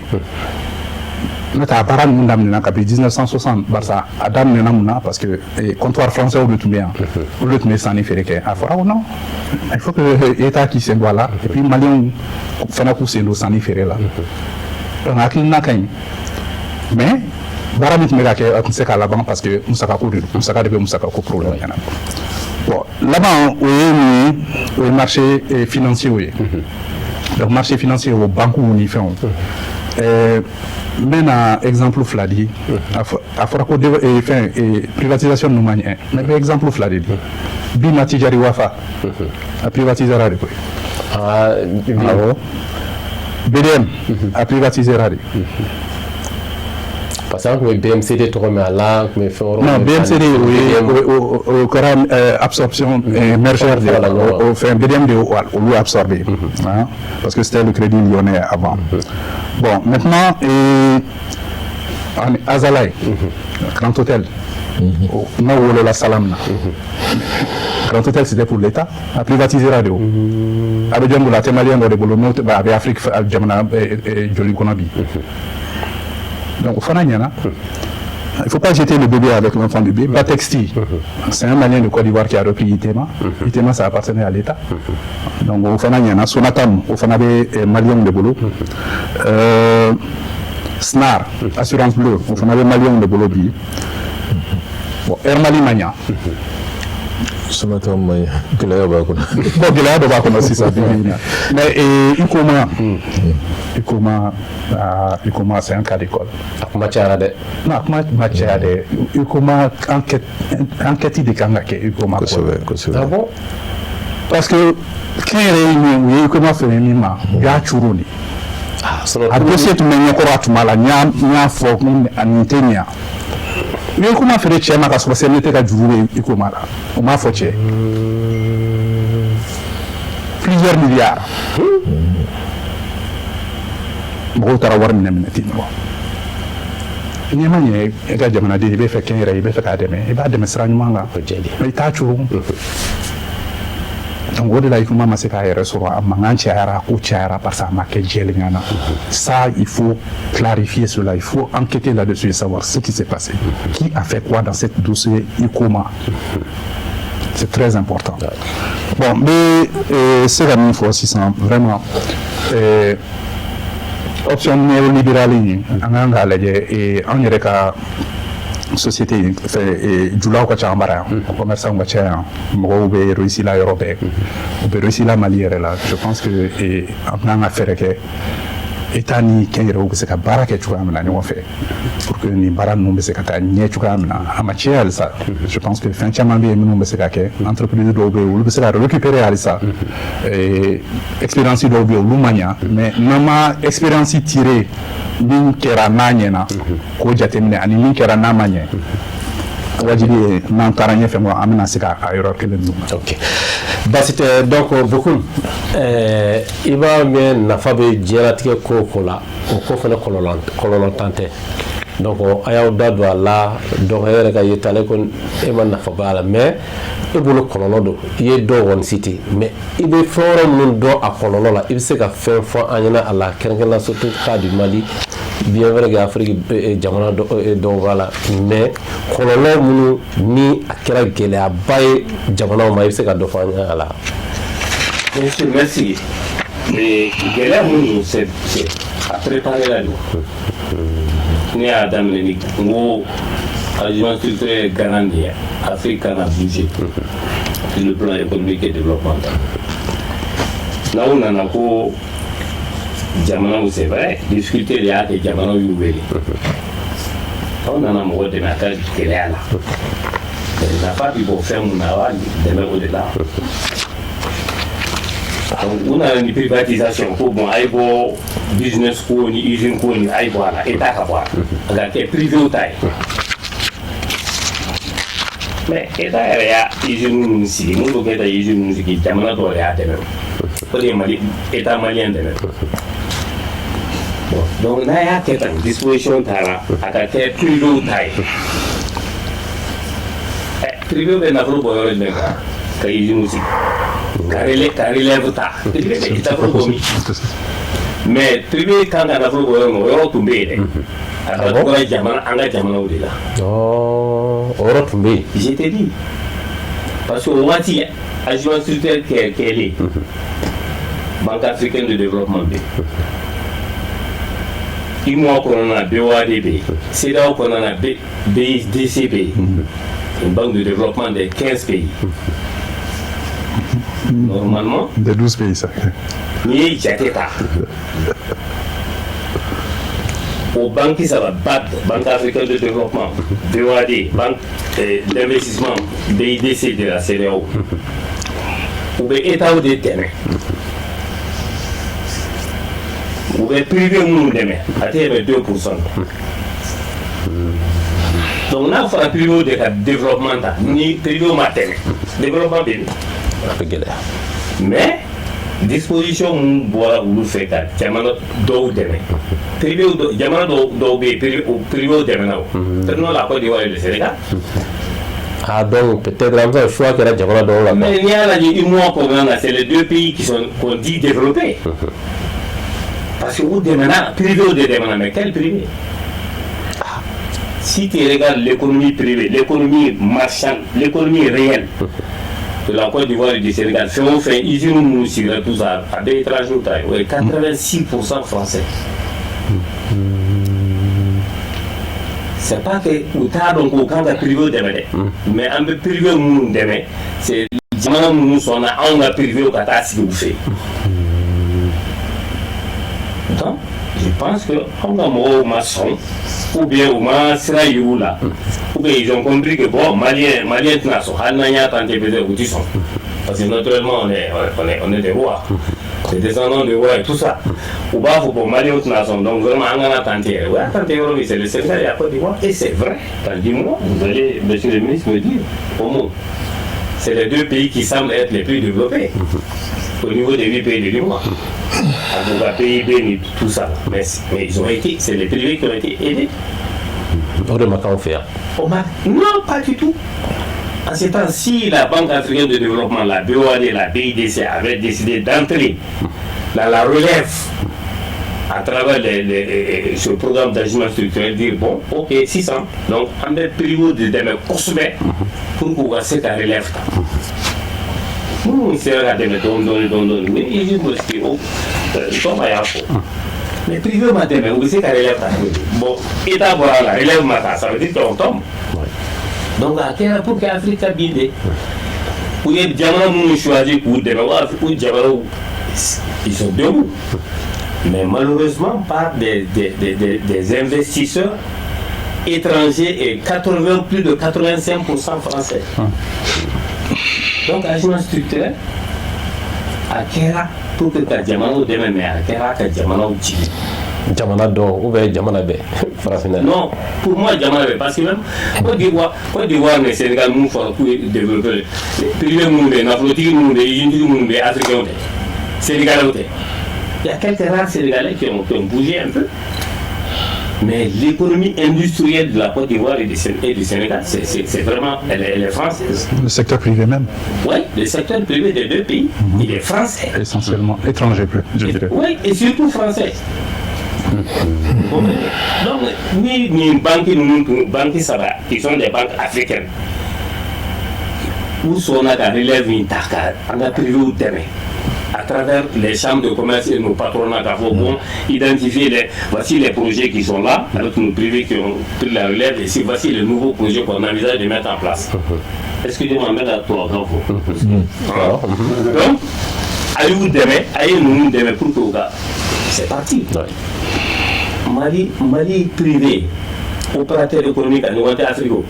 N'o tɛ, a baara ninnu daminɛna kabi 1960, barisa a daminɛna mun na? Parce que comptoir français de tun bɛ yan, olu de tun bɛ sanni feere kɛ. A fɔra ko non, il faut que État k'i sen don a la, et puis maliyɛnw fana k'u sen don sanni feere la. Donc hakilina ka ɲi, mais baara min tun bɛ ka kɛ, a tun tɛ se k'a laban, parce que musakako de don, musaka de bɛ musakako problème ɲɛnabɔ. Bon, laban, o ye mun ye? O ye marché financier ye. Donc marché financier, o banques ni fɛnw, n bɛna exemple fila di. A fɔra ko fɛn privatisation ninnu ma ɲɛ, mais n bɛ exemple fila de di. Bi Attijariwafa, a privatisera de koyi. Awɔ, BDM, a privatisera de. Parce que an tun bɛ BMCD tɔgɔ mɛn a la, an tun bɛ fɛn wɛrɛw. Non, BMCD, o ye o kɛra absorption, merger de o fɛn. BDM de olu absorbé, hein, parce que c'était le Crédit Lyonnais avant. Bon, maintenant, Azalaï, Grand Hôtel, n'o wolola Salam na, Grand Hôtel, c'était pour l'État, a privatisera de. O a bɛ jɔn bolo? A tɛ maliyɛn dɔ de bolo, n'o a bɛ Afrique jamana joli kɔnɔ bi. Donc o fana ɲɛna. Il ne faut pas jeter le bébé avec l'enfant du bébé. Batexti, c'est un Malien de Côte d'Ivoire qui a repris Itema. Itema, ça appartenait à l'État. Donc o fana ɲɛna. Sonatam, o fana bɛ Maliyɛnw de bolo. SNAR, Assurance Bleue, o fana bɛ Maliyɛnw de bolo bi. Bon, Air Mali ma ɲa. Sonata ma ɲi, gɛlɛya b'a kɔnɔ. Bon, gɛlɛya dɔ b'a kɔnɔ sisan bi bi in na. Mais UCOMA, UCOMA, ah, UCOMA, c'est un cas d'école. A kuma cayara dɛ. Non, a kuma ma caya dɛ. UCOMA, enquête, enquête de kan ka kɛ UCOMA kɔ. Kosɛbɛ, kosɛbɛ. Ah bon? Parce que kɛnyɛrɛye ye min ye, u ye UCOMA feere min ma, u y'a curo de. Ah, sinon A dossier tun bɛ ɲɛkɔrɔ a tuma la, n y'a fɔ ko nin tɛ ɲa. U ye UCOMA feere cɛ ma ka sɔrɔ CMDT ka juru bɛ UCOMA la, o m'a fɔ cɛ. Plusieurs milliards. Mɔgɔw taara wari minɛ minɛ ten dɔrɔn. N'i ma ɲɛ e ka jamanaden, i bɛ fɛ kɛnyɛrɛ, i bɛ fɛ k'a dɛmɛ, i b'a dɛmɛ sira ɲuman kan. O jɛlen. Mais i t'a curo. Donc o de la UCOMA ma se k'a yɛrɛ sɔrɔ, a mankan cayara, a ko cayara, parce que a ma kɛ jɛlenya na. Ça, il faut clarifier cela, il faut enquêter là-dessus et savoir ce qui s'est passé, qui a fait quoi dans cette dossier UCOMA. C'est très important. Bon, n bɛ se ka min fɔ sisan vraiment, option néolibérale in, an kan k'a lajɛ. An yɛrɛ ka société in fɛ, julaw ka ca an bara yan, commerçant ka ca yan, mɔgɔw bɛ réussir la yɔrɔ bɛɛ, u bɛ réussir la Mali yɛrɛ la. Je pense que an kan ka fɛɛrɛ kɛ, État ni kɛnyɛrɛw bɛ se ka baara kɛ cogoya min na ɲɔgɔn fɛ, pour que nin baara ninnu bɛ se ka taa ɲɛ cogoya min na. A ma tiɲɛ halisa. Je pense que fɛn caman bɛ yen minnu bɛ se ka kɛ. Entreprise dɔw bɛ yen, olu bɛ se ka récupérer halisa. Expérience dɔw bɛ yen, olu ma ɲa, mais n'an ma expérience tirer, min kɛra n'a ɲɛna k'o jateminɛ, ani min kɛra n'a ma ɲɛ, wajibi ye n'an taara ɲɛfɛ an bɛna se ka a yɔrɔ kelen ninnu ma. Ok, baasi tɛ. Donc Bokum, i b'a mɛn, nafa bɛ diɲɛlatigɛ ko o ko la, o ko fana kɔlɔlɔntan tɛ. Donc a y'aw da don a la. Donc e yɛrɛ ka yeta ale ko e ma nafa b'a la, mais e bolo kɔlɔlɔ don. I ye dɔw kɔni cité, mais i bɛ fɛn wɛrɛ minnu dɔn a kɔlɔlɔ la, i bɛ se ka fɛn fɔ an ɲɛna a la, kɛrɛnkɛrɛnnenya surtout cas du Mali, bien vrai que Afrique jamana dɔw b'a la, mais kɔlɔlɔ minnu ni a kɛra gɛlɛyaba ye jamanaw ma, i bɛ se ka dɔ fɔ an ɲɛna a la. Bien sûr, merci. Mais gɛlɛya minnu, c'est a préparé la don. Ne y'a daminɛ ni n ko ajustement structurel ye garant de ye Afrique kana bouger sur le plan économique et développemental. N'aw nana ko jamanaw, c'est vrai, difficulté de y'a kɛ jamanaw y'u wele. Aw nana mɔgɔ dɛmɛ a ka gɛlɛya la, nafa bi bɔ fɛn mun na, a b'a dɛmɛ o de la. Donc u nana ni privatisation ko, bon, a ye bɔ business ko ni usine ko ni, a ye bɔ a la, état ka bɔ a la, a ka kɛ privé ta ye. Mais état yɛrɛ y'a usine ninnu sigi, mun bɛ kɛ ka usine ninnu sigi? Jamana dɔw de y'a dɛmɛ, o de ye Mali, état malien dɛmɛ. Bon, donc n'a y'a kɛ tan, disposition taara a ka kɛ privé ta ye. Privé bɛ nafolo bɔ yɔrɔ jumɛn kan ka usine sigi, ka relève ta? Privé bɛ nafolo bɔ min? Mais privé kan ka nafolo bɔ yɔrɔ min, o yɔrɔ tun bɛ yen dɛ. A ka dɔgɔ jamana, an ka jamanaw de la. O yɔrɔ tun bɛ yen. Je t'ai dit, parce que o waati ajustement structurel kɛ kɛlen, Banque africaine de développement bɛ yen, UEMOA kɔnɔna na BOAD bɛ yen, CEDEAO kɔnɔna na BIDC bɛ yen, une banque de développement des 15 pays normalement. Des 12 pays, ça. N'i ye jate ta, o banque saba, BAD, Banque africaine de développement, BOAD, Banque d'investissement BIDC de la CEDEAO, u bɛ état de dɛmɛ. U bɛ privé minnu dɛmɛ, a tɛ yɛlɛ 2%. Donc n'a fɔra privé de ka développement ta, ni privé ma dɛmɛ, développement bɛ yen. A bɛ gɛlɛya. Mais disposition mun bɔra olu fɛ ka jamana dɔw dɛmɛ, privé jamana dɔw bɛ yen, privé o privé dɛmɛna o. Prenons la Côte d'Ivoire et le Sénégal. Ah, donc peut-être an bɛ se ka choix kɛra jamana dɔw la quoi. Mais n'i y'a lajɛ UEMOA kɔnɔna na, c'est les deux pays qui sont qu'on dit développés, parce que u dɛmɛna, privé de dɛmɛna. Mais quel privé? Si tu regardes l'économie privée, l'économie marchande, l'économie réelle de la Côte d'Ivoire et du Sénégal, fɛn o fɛn, usine minnu sigira, tout ça, a bɛɛ étranger ta ye, o ye 86% français. C'est pas que u t'a dɔn k'u kan ka privé dɛmɛ dɛ, mais an bɛ privé minnu dɛmɛ, c'est jamana minnu sɔnna anw ka privé ka taa sigi u fɛ yen. Donc je pense que anw ka mɔgɔw ma sɔn, ou bien u ma sira yir'u la, ou bien ils ont compris que bon, malien tɛna sɔn. Hali n'an y'a tenté, peut-être u ti sɔn, parce que naturellement on est des rois, des descendants de rois et tout ça. U b'a fɔ bon, malien tɛna sɔn, donc vraiment an kana tenter yɛrɛ. U y'a tenter yɔrɔ min, c'est le Sénégal et la Côte d'Ivoire. Et c'est vrai, dans 10 mois, vous allez, monsieur le ministre, me dire au mot, c'est les deux pays qui semblent être les plus développés au niveau des huit pays de l'UEMOA. En PIB ni tout ça. Mais ils ont été, c'est les privés qui ont été aidés. O de ma k'anw fɛ yan. Non, pas du tout. En ce temps, si la Banque africaine de développement, la BOAD, la BIDC avait décidé d'entrer dans la relève à travers ce programme d'ajustement structurel, dire bon, ok, 600, donc an bɛ privé de dɛmɛ kosɛbɛ pour k'u ka se ka relève ta. Minnu sera ka dɛmɛ dɔɔni dɔɔni dɔɔni dɔɔni, u ye usine dɔ sigi o tɔgɔ y'a fɔ. Mais privé ma dɛmɛ, u bɛ se ka relève ta cogo di? Bon, État bɔra a la, relève ma ta, ça veut dire qu'on tombe. Donc a kɛra pour que Afrique ka bin de. U ye jamana minnu choisi k'u dɛmɛ, u jamanaw, ils sont debout. Mais malheureusement, par des investisseurs étrangers et 80, plus de 85% français. Donc, ajustement structurel, a kɛra pour que ka jamanaw dɛmɛ, mais a kɛra ka jamanaw jigin. Jamana dɔw ou bien jamana bɛɛ farafinna? Non, pour moi, jamana bɛɛ, parce que même Côte d'Ivoire ni Sénégal mun fɔra k'u ye développé, privé minnu bɛ yen, nafolotigi minnu bɛ yen, usine minnu bɛ yen, africains tɛ, sénégalais tɛ. Il y a quelques rares Sénégalais qui ont bougé un peu. Mais l'économie industrielle de la Côte d'Ivoire et du Sénégal, c'est vraiment, elle est française. Le secteur privé même. Oui, le secteur privé des deux pays, il est français. Essentiellement étranger, plus, je dirais. Oui, et surtout français. Donc, ni banque ninnu, banque saba qui sont des banques africaines, u sɔnna ka relève in ta ka an ka privéw dɛmɛ à travers les chambres de commerce et nos patronats, k'a fɔ bon, identifier les, voici les projets qui sont là avec nos privés qui ont pris la relève et si voici les nouveaux projets qu'on envisage de mettre en place. Excusez-moi, n bɛ ka tubabukan fɔ. Donc a y'u dɛmɛ, a ye ninnu dɛmɛ pour que u ka, c'est parti. Mali privé opérateur économique a ɲɔgɔn tɛ Afrique o.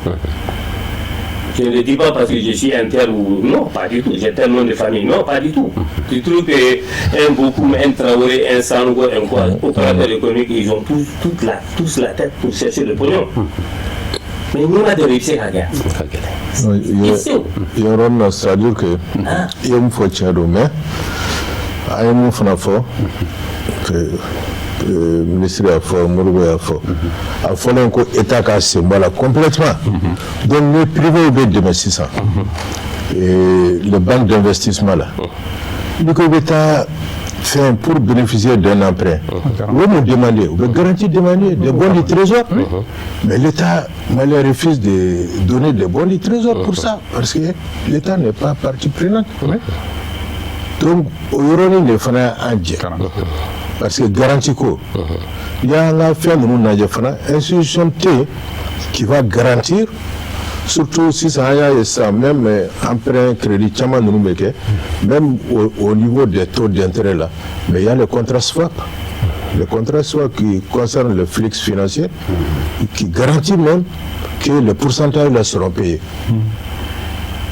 Je ne le dis pas parce que je suis inter ou non, pas du tout. J'ai tel nom de famille. Non, pas du tout. Tu trouves que un Bocoum, un Traoré, un Sanogo, un quoi, opérateur économique, ils ont tous la tête pour chercher le pognon. Mais nous, on a de réussir à gagner. Yɔrɔ na, c'est à dire que i ye mun fɔ, tiɲɛ don, mais an ye mun fana fɔ que ministre y'a fɔ, Modibo y'a fɔ, a fɔlen ko État ka sen bɔ a la complètement. Donc ni privé bɛ dɛmɛ sisan, les banques d'investissement là, n'i ko i bɛ taa fɛn pour bénéficier d'un emprunt, u bɛ mun demander? U bɛ garantie demander, des bons du trésor. Mais l'État malien refuse de donner des bons du trésor pour ça, parce que l'État n'est pas partie prenante. Donc o yɔrɔnin de fana y'an jɛ, parce que garantie ko, n'i y'an ka fɛn ninnu lajɛ fana, institution tɛ yen qui va garantir. Surtout sisan, an y'a ye sisan, même emprunt crédit caman ninnu bɛ kɛ, même au niveau des taux d'intérêt là, mais il y a les contrats swap, les contrats swap qui concernent le flux financier, qui garantit même que les pourcentages là seront payés.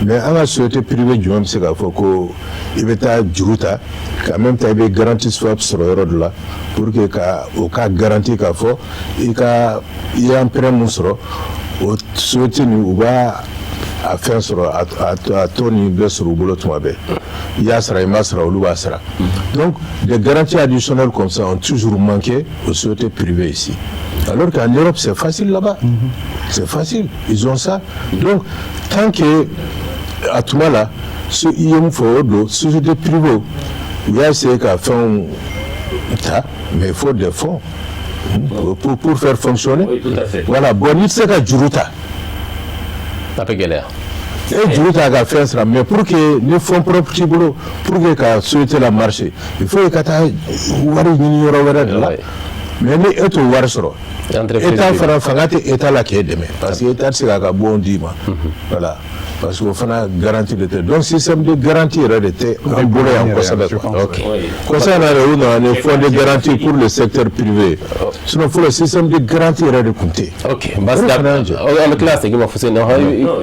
Mais an ka société privée jumɛn bɛ se k'a fɔ ko i bɛ taa juru ta, qu'en même temps i bɛ garantie swap sɔrɔ yɔrɔ dɔ la pour que ka o ka garantie k'a fɔ i ka i ye emprunt mun sɔrɔ, o société nin, u b'a a fɛn sɔrɔ, a taux nin bɛɛ sɔrɔ u bolo tuma bɛɛ, i y'a sara, i m'a sara, olu b'a sara. Donc des garanties additionnelles comme ça ont toujours manqué aux sociétés privées ici, alors qu'en Europe, c'est facile là-bas, c'est facile, ils ont ça. Donc tant que a tuma la so, i ye mun fɔ, o don société privée u y'a essayé ka fɛnw ta, mais il faut des fonds pour faire fonctionner. Oui, tout à fait. Voilà. Bon, n'i tɛ se ka juru ta, A bɛ gɛlɛya. E juru ta ka fɛn sara, mais pour que ni fonds propre t'i bolo pour que ka société la marcher, il faut que ka taa wari ɲini yɔrɔ wɛrɛ de la. Mais ni e t'o wari sɔrɔ, État fana, fanga tɛ État la k'e dɛmɛ, parce que État tɛ se k'a ka bon d'i ma. Voilà, parce que o fana garantie de tɛ. Donc système de garantie yɛrɛ de tɛ an bolo yan kosɛbɛ quoi. Kɔsa in na yɛrɛ, u nana ni fonds de garantie pour le secteur privé, sinon fɔlɔ, système de garantie yɛrɛ de tun tɛ yen. Ok, basi an bɛ tila ka segin ma, Fuseni. Non,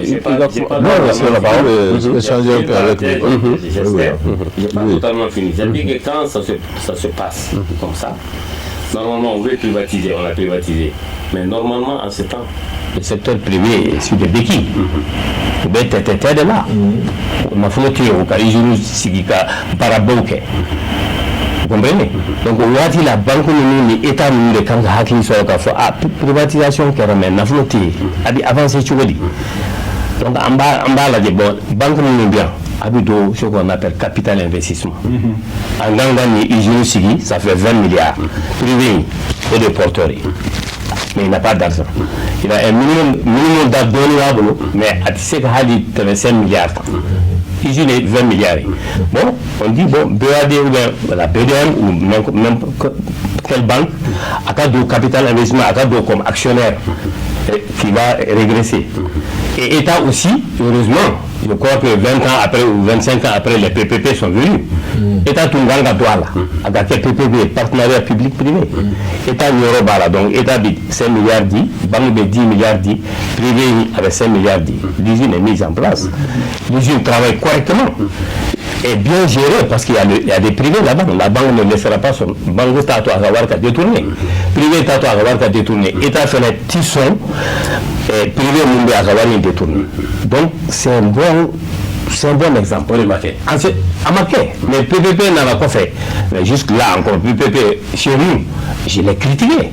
j'ai pas, j'ai pas. Non, c'est échanger un peu avec lui. J'espère. J'ai pas totalement fini. C'est-à-dire que quand ça se passe comme ça, normalement on veut privatiser, on a privatisé. Mais normalement, en ce temps, le secteur privé est sur des béquilles. U bɛ tɛtɛtɛ de la. Nafolo tɛ yen, u ka usine sigi ka baarabaw kɛ. Vous comprenez? Donc o waati la, banque ninnu ni État ninnu de kan ka hakili sɔrɔ k'a fɔ: ah, privatisation kɛra, mais nafolo tɛ yen, a bɛ avancer cogo di? Donc an b'a lajɛ. Bon, banque minnu bɛ yan, a bɛ don ce qu'on appelle capital investissement. An kan ka nin usine sigi, ça fait 20 milliards. Privé in, o de ye porteur ye, mais il n'a pas d'argent. Il a un minimum, minimum da dɔɔnin b'a bolo, mais a tɛ se ka hali tɛmɛ 5 milliards kan. Usine ye 20 milliards ye. Bon, on dit bon, BAD ou bien la BDM ou même quelle banque, a ka don capital investissement, a ka don comme actionnaire qui va régresser. Et État aussi, heureusement, je crois que 20 ans après ou 25 ans après, les PPP sont venus. État tun kan ka don a la, a ka kɛ PPP, partenariat public privé. État yɔrɔ b'a la, donc État bi 5 milliards di, banque bɛ 10 milliards di, privé a bɛ 5 milliards di. L'usine est mise en place. L'usine travaille correctement est bien gérée parce qu'il y a des privés là-bas. La banque ne laissera pas son banque t'a to a ka wari ka détourner. Privé t'a to a ka wari ka détourner. État fɛnɛ ti sɔn privé mun bɛ a ka wari in détourner. Donc c'est un bon exemple. O de ma kɛ. A ma kɛ, mais PPP nana kɔfɛ. Mais jusque là encore, PPP chez nous, je l'ai critiqué.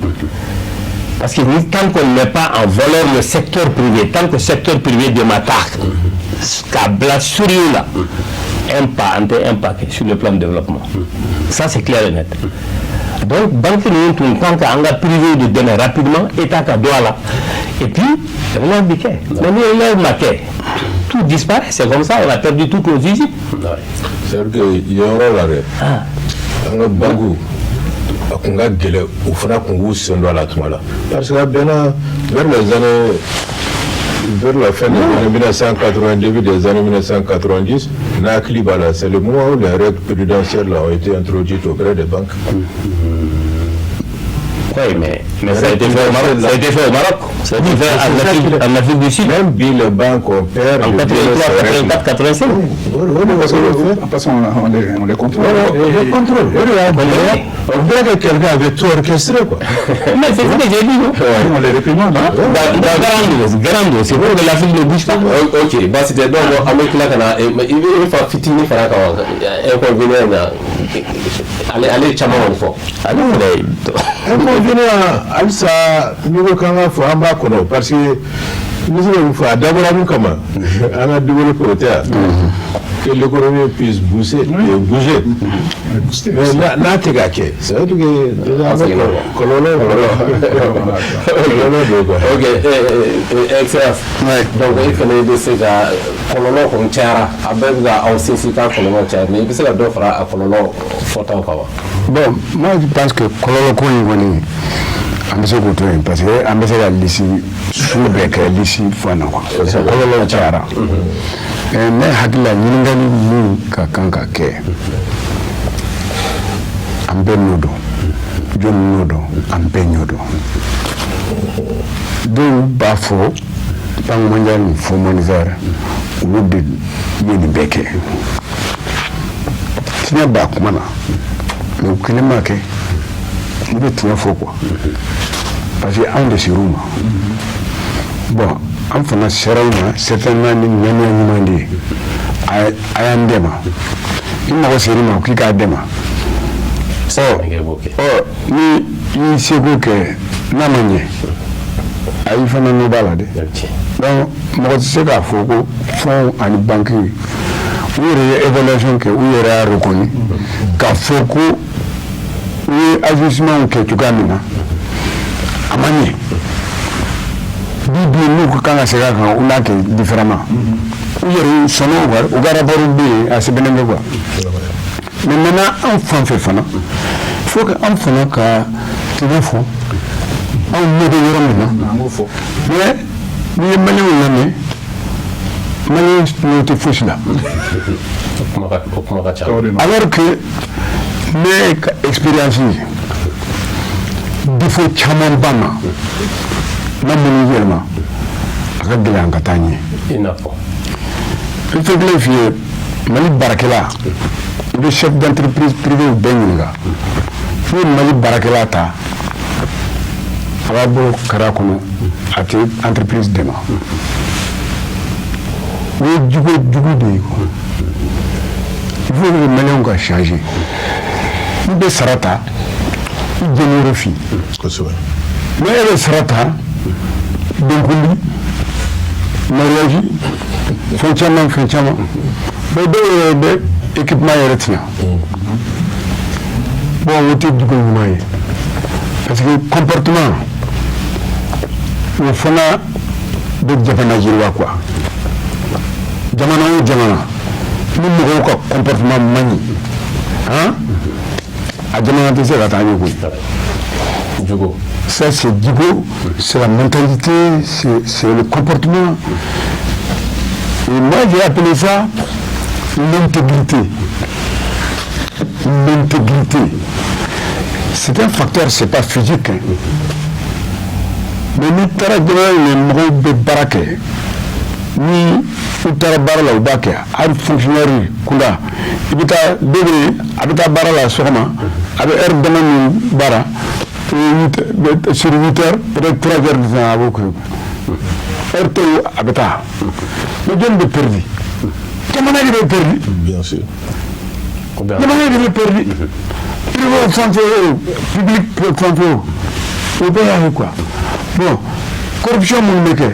Parce que tant qu'on ne met pas en valeur le secteur privé, tant que le secteur privé de ma k'a bila sérieux la, un pas an tɛ un pas kɛ sur le plan de développement. Ça, c'est clair et net. Donc banque ninnu tun kan ka an ka privé de dɛmɛ rapidement, État ka don a la, et puis relève bi kɛ. Mais ni relève ma kɛ, tout disparaît. C'est comme ça on a perdu toutes nos usines. C'est à dire que yen yɔrɔ la dɛ, an ka banque, a kun ka gɛlɛ, u fana kun k'u sen don a la tuma la, parce que a bɛnna vers les années, vers la fin des années 1980, début des années 1990, n'a hakili b'a la, c'est le moment où les règles prudentielles ont été introduites auprès des banques. Oui, mais ça a été fait au Maroc. Ça a été fait au Maroc. Ça a été fait en Afrique du Sud. Même bi, les banques opèrent. En 83, 84, 85. Oui, parce que Parce qu'on on les contrôle. On les contrôle. On dirait que quelqu'un avait tout orchestré, quoi. Mais c'est ce que j'ai dit, non? On les réprimande. Hein? Garando, Garando, c'est pour que l'Afrique ne bouge pas. Ok, baasi tɛ. Donc an bɛ tila ka na, i bɛ fa fitinin fara kan wa, inconvénient na, ale ye caman kɔni fɔ. Ale fɛnɛ. Inconvénient, halisa n'i ko k'an ka fɔ, an b'a kɔnɔ, parce que n bɛ se ka min fɔ, a dabɔra min kama, an ka développer, o tɛ yan, que l'économie puisse booster et bouger, mais n'a tɛ ka kɛ, ça veut dire que déjà an bɛ kɔlɔlɔ don quoi. Ok, excellence, donc e fɛnɛ bɛ se ka kɔlɔlɔ kɔni cayara, a bɛɛ bɛ ka aw sinsin k'a kɔlɔlɔ caya, mais i bɛ se ka dɔ fara a kɔlɔlɔ fɔtaw kan wa? Bon, moi je pense que kɔlɔlɔ ko in kɔni, an bɛ se k'o to yen, parce que an bɛ se ka liste su bɛɛ kɛ liste fɛn na quoi, parce que kɔlɔlɔ cayara. Ne hakili la, ɲininkali min ka kan ka kɛ, an bɛɛ n'o dɔn, jɔnni n'o dɔn, an bɛɛ ɲ'o dɔn. Dɔw b'a fɔ Banque mondiale ni Fonds monétaire, olu de ye nin bɛɛ kɛ. Tiɲɛ b'a kuma na, mais u kelen m'a kɛ. Ne bɛ tiɲɛ fɔ quoi, parce que anw de ser'u ma. Bon, an fana sera u ma certainement ni ŋaniya ɲuman de ye. A y'an dɛmɛ. Ni mɔgɔ ser'i ma k'i k'a dɛmɛ, ɔ ni i y'i seko kɛ, n'a ma ɲɛ, a y'i fana nɔ b'a la dɛ. Donc mɔgɔ tɛ se k'a fɔ ko fonds ani banque, u yɛrɛ ye évaluation kɛ, u yɛrɛ y'a reconnu k'a fɔ ko u ye ajustement kɛ cogoya min na, a ma ɲɛ. Bi bi, n'u ko kan ka segin a kan, u n'a kɛ différemment. U yɛrɛ sɔnna o kan, u ka rapport bɛ yen, a sɛbɛnnen bɛ quoi. Mais maintenant, an fan fɛ fana, faut que an fana ka tiɲɛ fɔ, anw ɲɛ bɛ yɔrɔ min na. An k'o fɔ. Mais n'i ye Maliyɛnw lamɛn, Maliyɛn ɲɛ tɛ fosi la. O kuma ka ca. Alors que ne ka expérience ye, défaut caman b'an na, n'a minnu yɛlɛma, a ka gɛlɛn an ka taa ɲɛ. I n'a fɔ? N fɛn kelen f'i ye, Mali baarakɛla, i bɛ chef d'entreprise privé bɛɛ ɲininka, n'u ye Mali baarakɛla ta, a b'a bolo kara kɔnɔ, a tɛ entreprise dɛmɛ. O ye jugu jugu de ye quoi. Il faut que Maliyɛnw ka changer. I bɛ sara ta, i jɛniyɔrɔ fin. Mais e bɛ sara ta, denkundi, mariage, fɛn caman, fɛn caman. Mais dɔw yɛrɛ bɛ équipement yɛrɛ tiɲɛ. Bon, o tɛ jogo ɲuman ye, parce que comportement o fana bɛ jamana yiriwa quoi. Jamana o jamana, ni mɔgɔw ka comportement man ɲi, han, a jamana tɛ se ka taa ɲɛ koyi. Jogo. Ça, c'est jogo, c'est la mentalité, c'est le comportement. Et moi, j'ai appelé ça l'intégrité. L'intégrité. C'est un facteur, c'est pas physique, hein. Mais ni taara jamana in na, mɔgɔw bɛ baara kɛ, ni u taara baara la, u b'a kɛ. Hali fonctionnaire kunda, i bɛ taa dɔ bɛ yen, a bɛ taa baara la sɔgɔma, a bɛ heure dama min baara sur 8 heures, peut-être 3 heures de temps a b'o kɛ, heure tɔw a bɛ taa. Mais jɔnni bɛ perdu? Jamana de bɛ perdu. Bien sûr. Jamana de bɛ perdu. Privé fan fɛ o, public fan fɛ o, o bɛɛ y'a ye quoi. Bon, corruption minnu bɛ kɛ,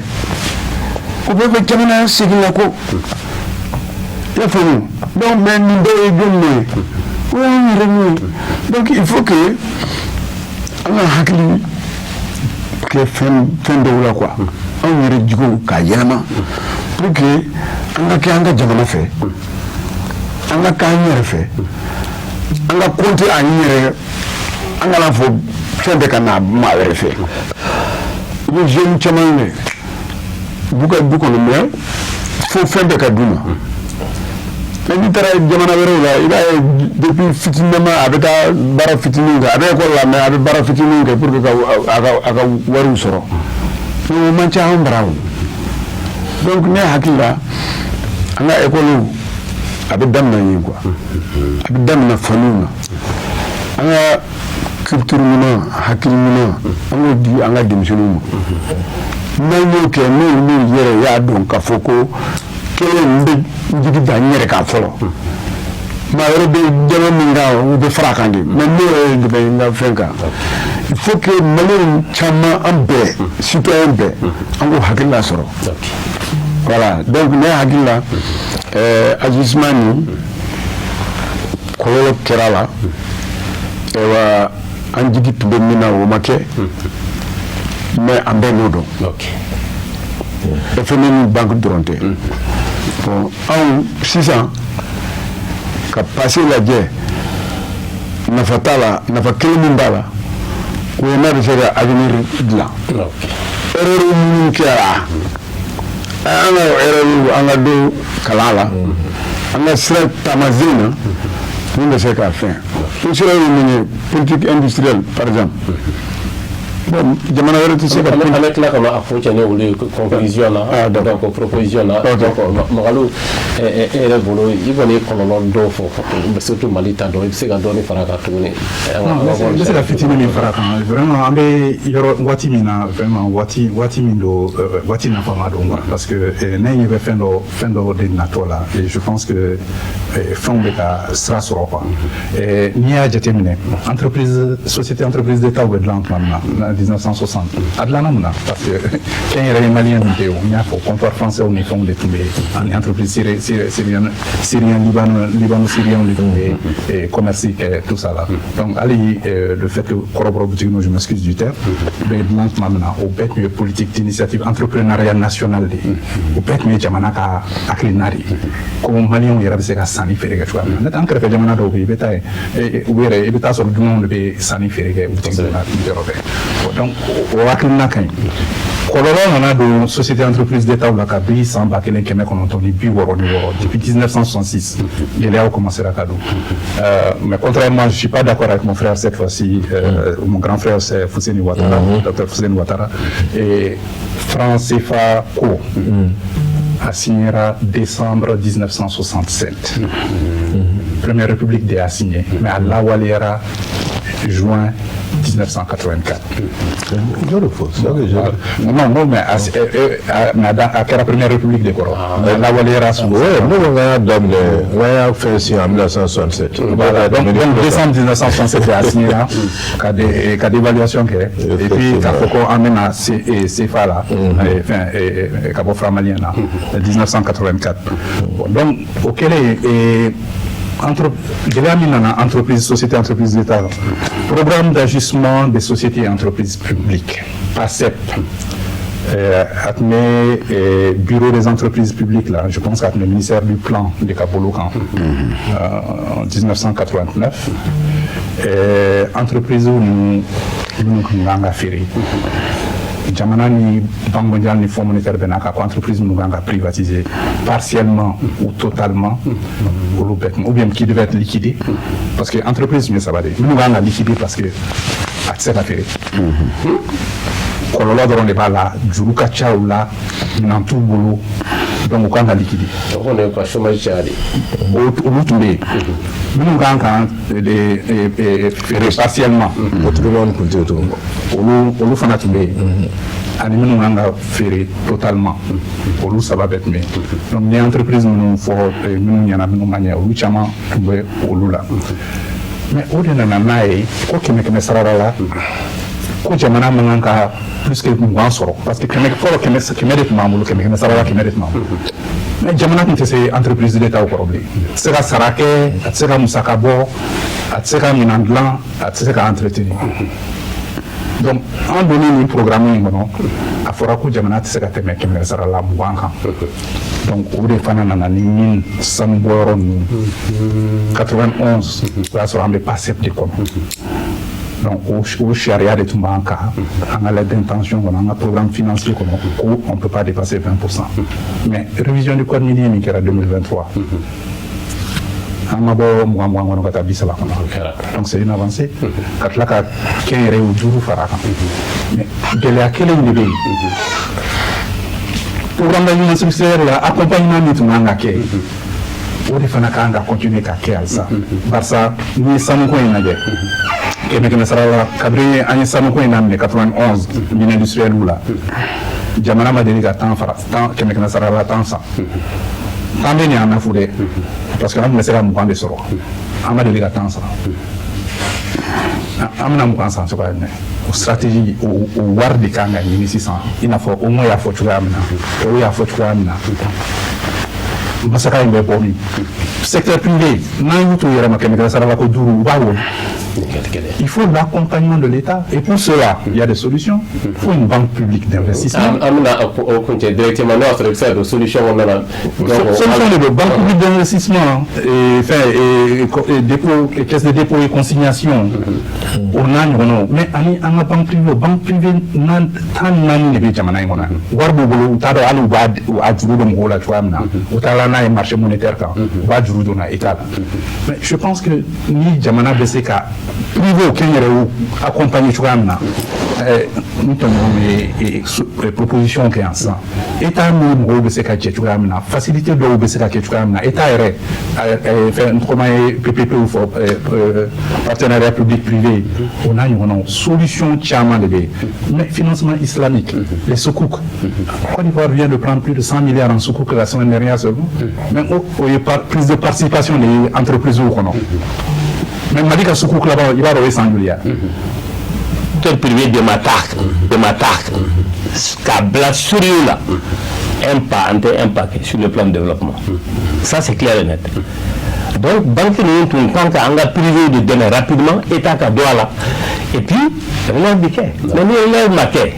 o bɛɛ bɛ jamana segin la ko, i y'a faamu? Donc, mais nin bɛɛ ye jɔn nɔ ye? O y'an yɛrɛ nɔ ye. Donc il faut que an ka hakili kɛ fɛn fɛn dɔw la quoi, anw yɛrɛ jogow k'a yɛlɛma pour que an ka kɛ an ka jamana fɛ, an ka k'an yɛrɛ fɛ, an ka compter an yɛrɛ, an kana fɔ fɛn bɛɛ ka na maa wɛrɛ fɛ. I bɛ jeune caman ye, u b'u ka du kɔnɔ, mais fo fɛn bɛɛ ka d'u ma. Mais n'i taara jamana wɛrɛw la, i b'a ye, depuis fitininama, a bɛ taa baara fitininw kɛ, a bɛ école la, mais a bɛ baara fitininw kɛ pour que ka a ka wariw sɔrɔ. Mais o man ca anw bara o. Donc ne hakili la, an ka école, a bɛ daminɛ yen quoi, a bɛ daminɛ famille na. An ka culture ɲuman, hakili ɲuman, an k'o di an ka denmisɛnninw ma. N'an y'o kɛ, n'olu yɛrɛ y'a dɔn k'a fɔ ko kelen, n bɛ n jigi da n yɛrɛ kan fɔlɔ, maa wɛrɛ bɛ jama min kan, u bɛ fara a kan de, mais ne yɛrɛ de bɛ n ka fɛn kan. Il faut que Maliyɛnw caman, an bɛɛ, citoyen bɛɛ, an k'o hakilina sɔrɔ. Voilà, donc ne hakili la, agissement nin kɔlɔlɔ kɛra la, ayiwa, an jigi tun bɛ min na, o ma kɛ, mais an bɛɛ n'o dɔn. FMI ni banque dɔrɔn tɛ. Bon, anw sisan ka passé lajɛ, nafa t'a la. Nafa kelen min b'a la, o ye n'a bɛ se ka avenir dilan. Erreur minnu kɛra, an ka erreur, an ka don kalan la, an ka sira taamasiyɛn na min bɛ se k'a fɛn. O sira ye min ye, politique industrielle par exemple. Bon, jamana wɛrɛ tɛ se ka An bɛ tila ka na a kuncɛ ni olu ye conclusion na. Ah, d'accord. Donc proposition na. Donc Magalu, e yɛrɛ bolo, i kɔni ye kɔlɔlɔ dɔw fɔ, surtout Mali ta dɔn, i bɛ se ka dɔɔni fara a kan tuguni? N bɛ se ka fitinin min fara a kan, vraiment, an bɛ yɔrɔ waati min na, vraiment, waati min don, waati nafama don quoi, parce que ne ɲɛ bɛ fɛn dɔ de natɔ la et je pense que fɛnw bɛ ka sira sɔrɔ quoi. N'i y'a jateminɛ, entreprise, société entreprise d'État bɛ dilan tuma min na. 1960. A dilanna mun na? Parce que kɛnyɛrɛye malien min tɛ yen, n y'a fɔ, comptoir français ni fɛnw de tun bɛ yen, ani entreprise syrien, syrien, libano syrien de tun bɛ commerce kɛ, tout ça là. Donc hali le fait que kɔrɔbɔrɔ boutique ninnu, je m'excuse du terme, bɛ dilan tuma min na, o bɛɛ tun ye politique d'initiative entrepreneuriat nationale de ye. O bɛɛ tun ye jamana ka hakilina de ye ko maliyɛnw yɛrɛ bɛ se ka sanni feere kɛ cogoya min na. N'o tɛ, an kɛrɛfɛ jamana dɔw bɛ yen, i bɛ taa yen, u yɛrɛ, i bɛ taa sɔrɔ dunanw de bɛ sanni feere kɛ boutique la yɔrɔ bɛɛ. Donc o hakilina ka ɲi. Kɔlɔlɔ nana don société entreprise d'État la kabi san 1966. Depuis 1966, gɛlɛyaw commencera ka don. Mais contrairement, je suis pas d'accord avec mon frère cette fois-ci, mon grand frère, c'est Fousseni Ouattara, docteur Fousseni Ouattara. Et franc CFA ko a signera décembre 1967. Première République de a signé, mais a lawaleyara juin 1984. Non, non, mais a kɛra Première République de kɔrɔ. A lawaleyara sous. Oui, ne ko n y'a daminɛ, n y'a fɛn signé en 1967. Voilà, donc décembre 1967 a signé ka dévaluation kɛ et puis k'a fɔ ko an bɛna CFA la, enfin ka bɔ franc malien na 1984. Bon, donc o kɛlen, entre gɛlɛya min nana entreprise, société entreprise d'État, programme d'ajustement des sociétés et entreprises publiques, PASEP, a tun bɛ bureau des entreprises publiques là, je pense qu'a tun bɛ ministère du plan de ka bolo kan en 1989. Entreprise ninnu minnu tun kan ka feere, jamana ni Banque mondiale ni Fonds monétaire bɛnna kan ko entreprise minnu kan ka privatiser partiellement ou totalement, olu bɛɛ tun, ou bien qui devait être liquidé, parce que entreprise tun ye saba de ye: minnu kan ka liquider parce que a tɛ se ka feere, kɔlɔlɔ dɔrɔn de b'a la, juru ka ca u la, minɛn t'u bolo, donc u kan ka liquider. O kɔni ka chômage caya de. Olu tun bɛ yen. Minnu kan ka feere partiellement, Autrement tun tɛ yen tugun. Olu fana tun bɛ yen, ani minnu kan ka feere totalement, olu saba bɛɛ tun bɛ yen. Donc ni entreprise minnu fɔ, minnu ɲɛna, minnu ma ɲɛ, olu caman tun bɛ olu la. Mais o de nana n'a ye ko kɛmɛ kɛmɛ sarada la, ko jamana man kan ka plus que 20 sɔrɔ, parce que kɛmɛ fɔlɔ, kɛmɛ kɛmɛ de tun b'an bolo, kɛmɛ kɛmɛ sarada kɛmɛ de tun b'an bolo. Mais jamana tun tɛ se entreprise d'État kɔrɔ bilen, a tɛ se ka sara kɛ, a tɛ se ka musaka bɔ, a tɛ se ka minɛn dilan, a tɛ se ka entretenir. Donc an donnen nin programme in kɔnɔ, a fɔra ko jamana tɛ se ka tɛmɛ kɛmɛ sara la 20 kan. Donc o de fana nana ni mine, sanubɔyɔrɔ ninnu. 91, o y'a sɔrɔ an bɛ PASEP de kɔnɔ. Donc o sariya de tun b'an kan, an ka lettre d'intention kɔnɔ, an ka programme financier kɔnɔ, ko on peut pas dépasser 20%. Mais révision du code minier min kɛra 2023, an ma bɔ 20 20 kɔnɔ ka taa 30 kɔnɔ. Donc c'est une avancée, ka tila ka kɛnyɛrɛye duuru fara a kan. Mais gɛlɛya kelen in de bɛ yen: programme d'ajustement structurel la, accompagnement min tun kan ka kɛ, o de fana kan ka continuer ka kɛ halisa. Barisa n'i ye sanuko in lajɛ, kɛmɛ kɛmɛ sara la, kabini an ye sanuko in daminɛ 91 mine industrielle la, jamana ma deli ka 10 fara 10, kɛmɛ kɛmɛ sara la 10 san. 10 bɛ nin an na fu dɛ, parce que an tun bɛ se ka 20 de sɔrɔ. An ma deli ka 10 san, an bɛna 20 san cogoya jumɛn? O stratégie, o wari de kan ka ɲini sisan, i n'a fɔ o y'a fɔ cogoya min na, tɔw y'a fɔ cogoya min na. Masaka in bɛ bɔ min? Secteur privé, n'an y'u to yɛrɛ ma kɛmɛ kɛmɛ sara la ko duuru, u b'a wolo. Il faut l'accompagnement de l'État. Et pour cela, il y a des solutions. Il faut une banque publique d'investissement. An bɛna o kuncɛ directement, n'o y'a sɔrɔ i bɛ se ka don solution kɔnɔna na. Solution de don: banque publique d'investissement et, enfin, et dépôt, et caisse de dépôt et consignation, o n'a ɲɔgɔnnaw. Mais ani an ka banque privée, banque privée 14 de bɛ jamana in kɔnɔ. Wari b'u bolo, u t'a dɔn hali u b'a a juru don mɔgɔw la cogoya min na. U taara n'a ye marché monétaire kan, u b'a juru don na État la. Mais je pense que ni jamana bɛ se ka privé kɛnyɛrɛyew accompagner cogoya min na, n tɔɲɔgɔn ye proposition kɛ yan sisan, État ni mɔgɔw bɛ se ka jɛ cogoya min na, facilité dɔw bɛ se ka kɛ cogoya min na, État yɛrɛ, fɛn n tɔgɔma ye PPP fɔ, partenariat public privé, o n'a ɲɔgɔnnaw, solution caman de bɛ yen. Mais financement islamique, les sukuk, Côte d'Ivoire vient de prendre plus de 100 milliards en sukuk la semaine dernière seulement. Mais o ye prise de participation de ye entreprise kɔnɔ. Mais Mali ka sukuk laban, i b'a dɔn o ye san joli ya? Secteur privé dɛmɛ ta, dɛmɛ ta k'a bila sérieux la, un pas, an tɛ un pas kɛ sur le plan de développement. Ça, c'est clair et net. Donc banque ninnu tun kan ka an ka privé de dɛmɛ rapidement, état ka don a la, et puis relève bi kɛ. Mais ni relève ma kɛ,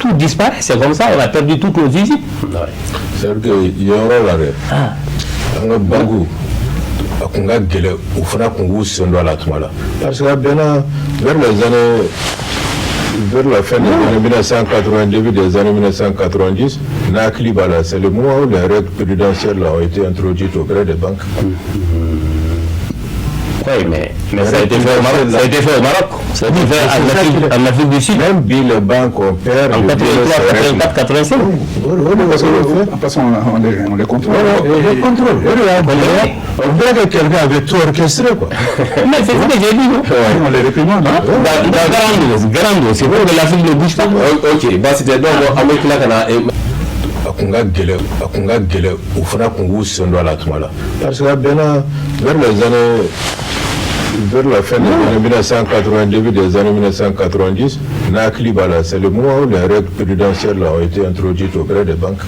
tout disparaît. C'est comme ça on a perdu toutes nos usines. C'est à dire que yen yɔrɔ la dɛ, an ka banque, a kun ka gɛlɛ, u fana kun k'u sen don a la tuma la, parce que a bɛnna vers les années, vers la fin des années 1980, début des années 1990, n'a hakili b'a la, c'est le moment où les règles prudentielles là ont été introduites auprès des banques. Oui, mais ça a été fait au Maroc. Ça a été fait au Maroc. Ça a été fait en Afrique du Sud. Même bi, les banques opèrent En de 83, ces règles. 84, 85. O de parce que Parce qu'on on les contrôle. On les contrôle. O de y'a gɛlɛya. On dirait que quelqu'un avait tout orchestré, quoi. Mais c'est ce que j'ai dit, non? On les réprimande, hein. Dans Garando, c'est pour que l'Afrique ne bouge pas. Ok, baasi tɛ. Donc an bɛ tila ka na A kun ka gɛlɛ, a kun ka gɛlɛ, u fana kun k'u sen don a la tuma la, parce que a bɛnna vers les années, vers la fin des années 1980, début des années 1990, n'a hakili b'a la, c'est le moment où les règles prudentielles là ont été introduites auprès des banques.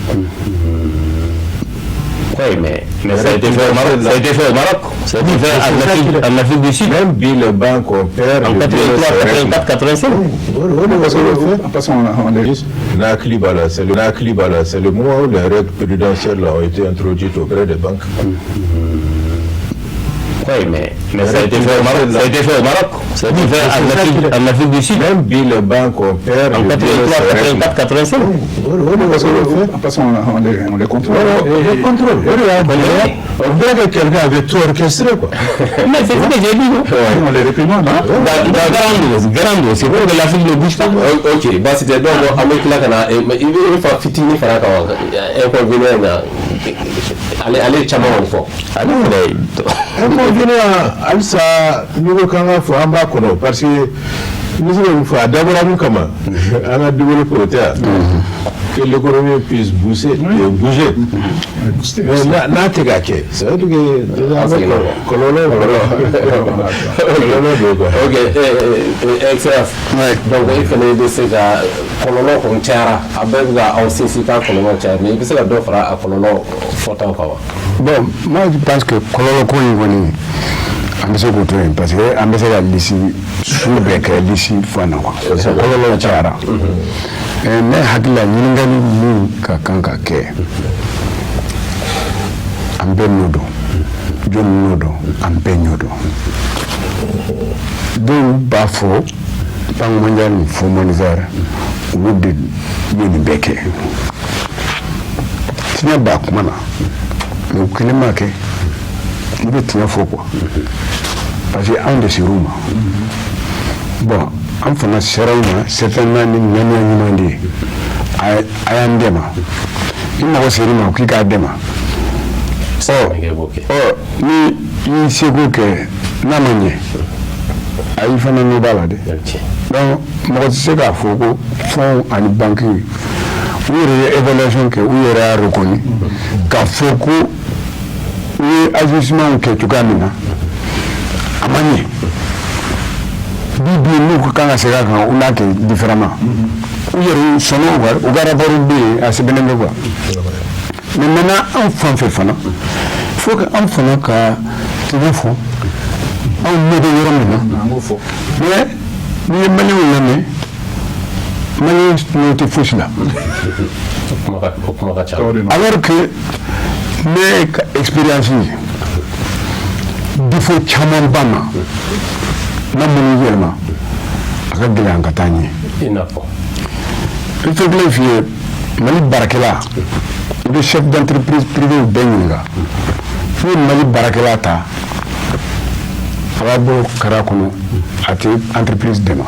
Oui, mais ça a été fait au Maroc. Ça a été fait au Maroc. Ça a été fait en Afrique du Sud. Même bi, les banques opèrent En de 83, ces règles. 84, 85. O de parce que Parce qu'on on les n'a hakili b'a la, c'est le n'a hakili b'a la, c'est le moment où les règles prudentielles là ont été introduites auprès des banques. Oui, mais ça a été fait au Maroc. Ça a été fait au Maroc. Ça a été fait en Afrique du Sud. Même bi, les banques opèrent En de 83, ces règles. 84, 85. O de parce que Parce qu'on on les contrôle. On les contrôle. O de y'a gɛlɛya. On dirait que quelqu'un avait tout orchestré, quoi. Mais c'est ce que j'ai dit, non? On les réprimande, hein. Dans Garando, c'est pour que l'Afrique ne bouge pas. Ok, baasi tɛ. Donc an bɛ tila ka na i bɛ fa fitinin fara kan wa, inconvénient na, ale ye caman kɔni fɔ. Ale fɛnɛ Inconvénient, halisa n'i ko k'an ka fɔ, an b'a kɔnɔ, parce que n bɛ se ka min fɔ, a dabɔra mun kama? An ka développer, o tɛ yan, que l'économie puisse pousser et bouger. Mais n'a tɛ ka kɛ, ça veut dire que déjà an bɛ kɔlɔlɔ don, quoi. Ok, excellence, donc e fɛnɛ bɛ se ka kɔlɔlɔ kɔni cayara, a bɛɛ bɛ ka aw sinsin k'a kɔlɔlɔ caya, mais i bɛ se ka dɔ fara a kɔlɔlɔ fɔtaw kan wa? Bon, moi je pense que kɔlɔlɔ ko in kɔni, an bɛ se k'o to yen, parce que an bɛ se ka liste su bɛɛ kɛ liste fɛn na, quoi, parce que kɔlɔlɔ cayara. Ne hakili la, ɲininkali min ka kan ka kɛ, an bɛɛ n'o dɔn, jɔnni n'o dɔn, an bɛɛ ɲ'o dɔn. Dɔw b'a fɔ Banque mondiale ni Fonds monétaire, olu de ye nin bɛɛ kɛ. Tiɲɛ b'a kuma na, mais u kelen m'a kɛ. I bɛ tiɲɛ fɔ, quoi, parce que anw de ser'u ma. Bon, an fana sera u ma certainement ni ŋaniya ɲuman de ye. A y'an dɛmɛ. Ni mɔgɔ ser'i ma k'i k'a dɛmɛ, ɔ ni i y'i seko kɛ, n'a ma ɲɛ, a y'i fana nɔ b'a la dɛ. Donc mɔgɔ tɛ se k'a fɔ ko fonds ani banque, u yɛrɛ ye évaluation kɛ, u yɛrɛ y'a reconnu k'a fɔ ko u ye ajustement kɛ cogoya min na, a ma ɲɛ. Bi bi, n'u ko kan ka segin a kan, u n'a kɛ différemment, u yɛrɛ sɔnna. U ka rapport bɛ yen, a sɛbɛnnen bɛ, quoi. Mais maintenant, anw fan fɛ fana, il faut que an fana ka tiɲɛ fɔ, anw ɲɛ bɛ yɔrɔ min na. Mais n'i ye maliyɛnw lamɛn, maliyɛn n'o tɛ fosi la. O kuma ka ca. Alors que ne ka expérience ye, défaut caman b'an na, n'a minnu yɛlɛma, a ka gɛlɛn an ka taa ɲɛ. I n'a fɔ? N fɛn kelen f'i ye, Mali baarakɛla, i bɛ chef d'entreprise privé bɛɛ ɲininka, n'u ye Mali baarakɛla ta, a b'a bolo kara kɔnɔ, a tɛ entreprise dɛmɛ.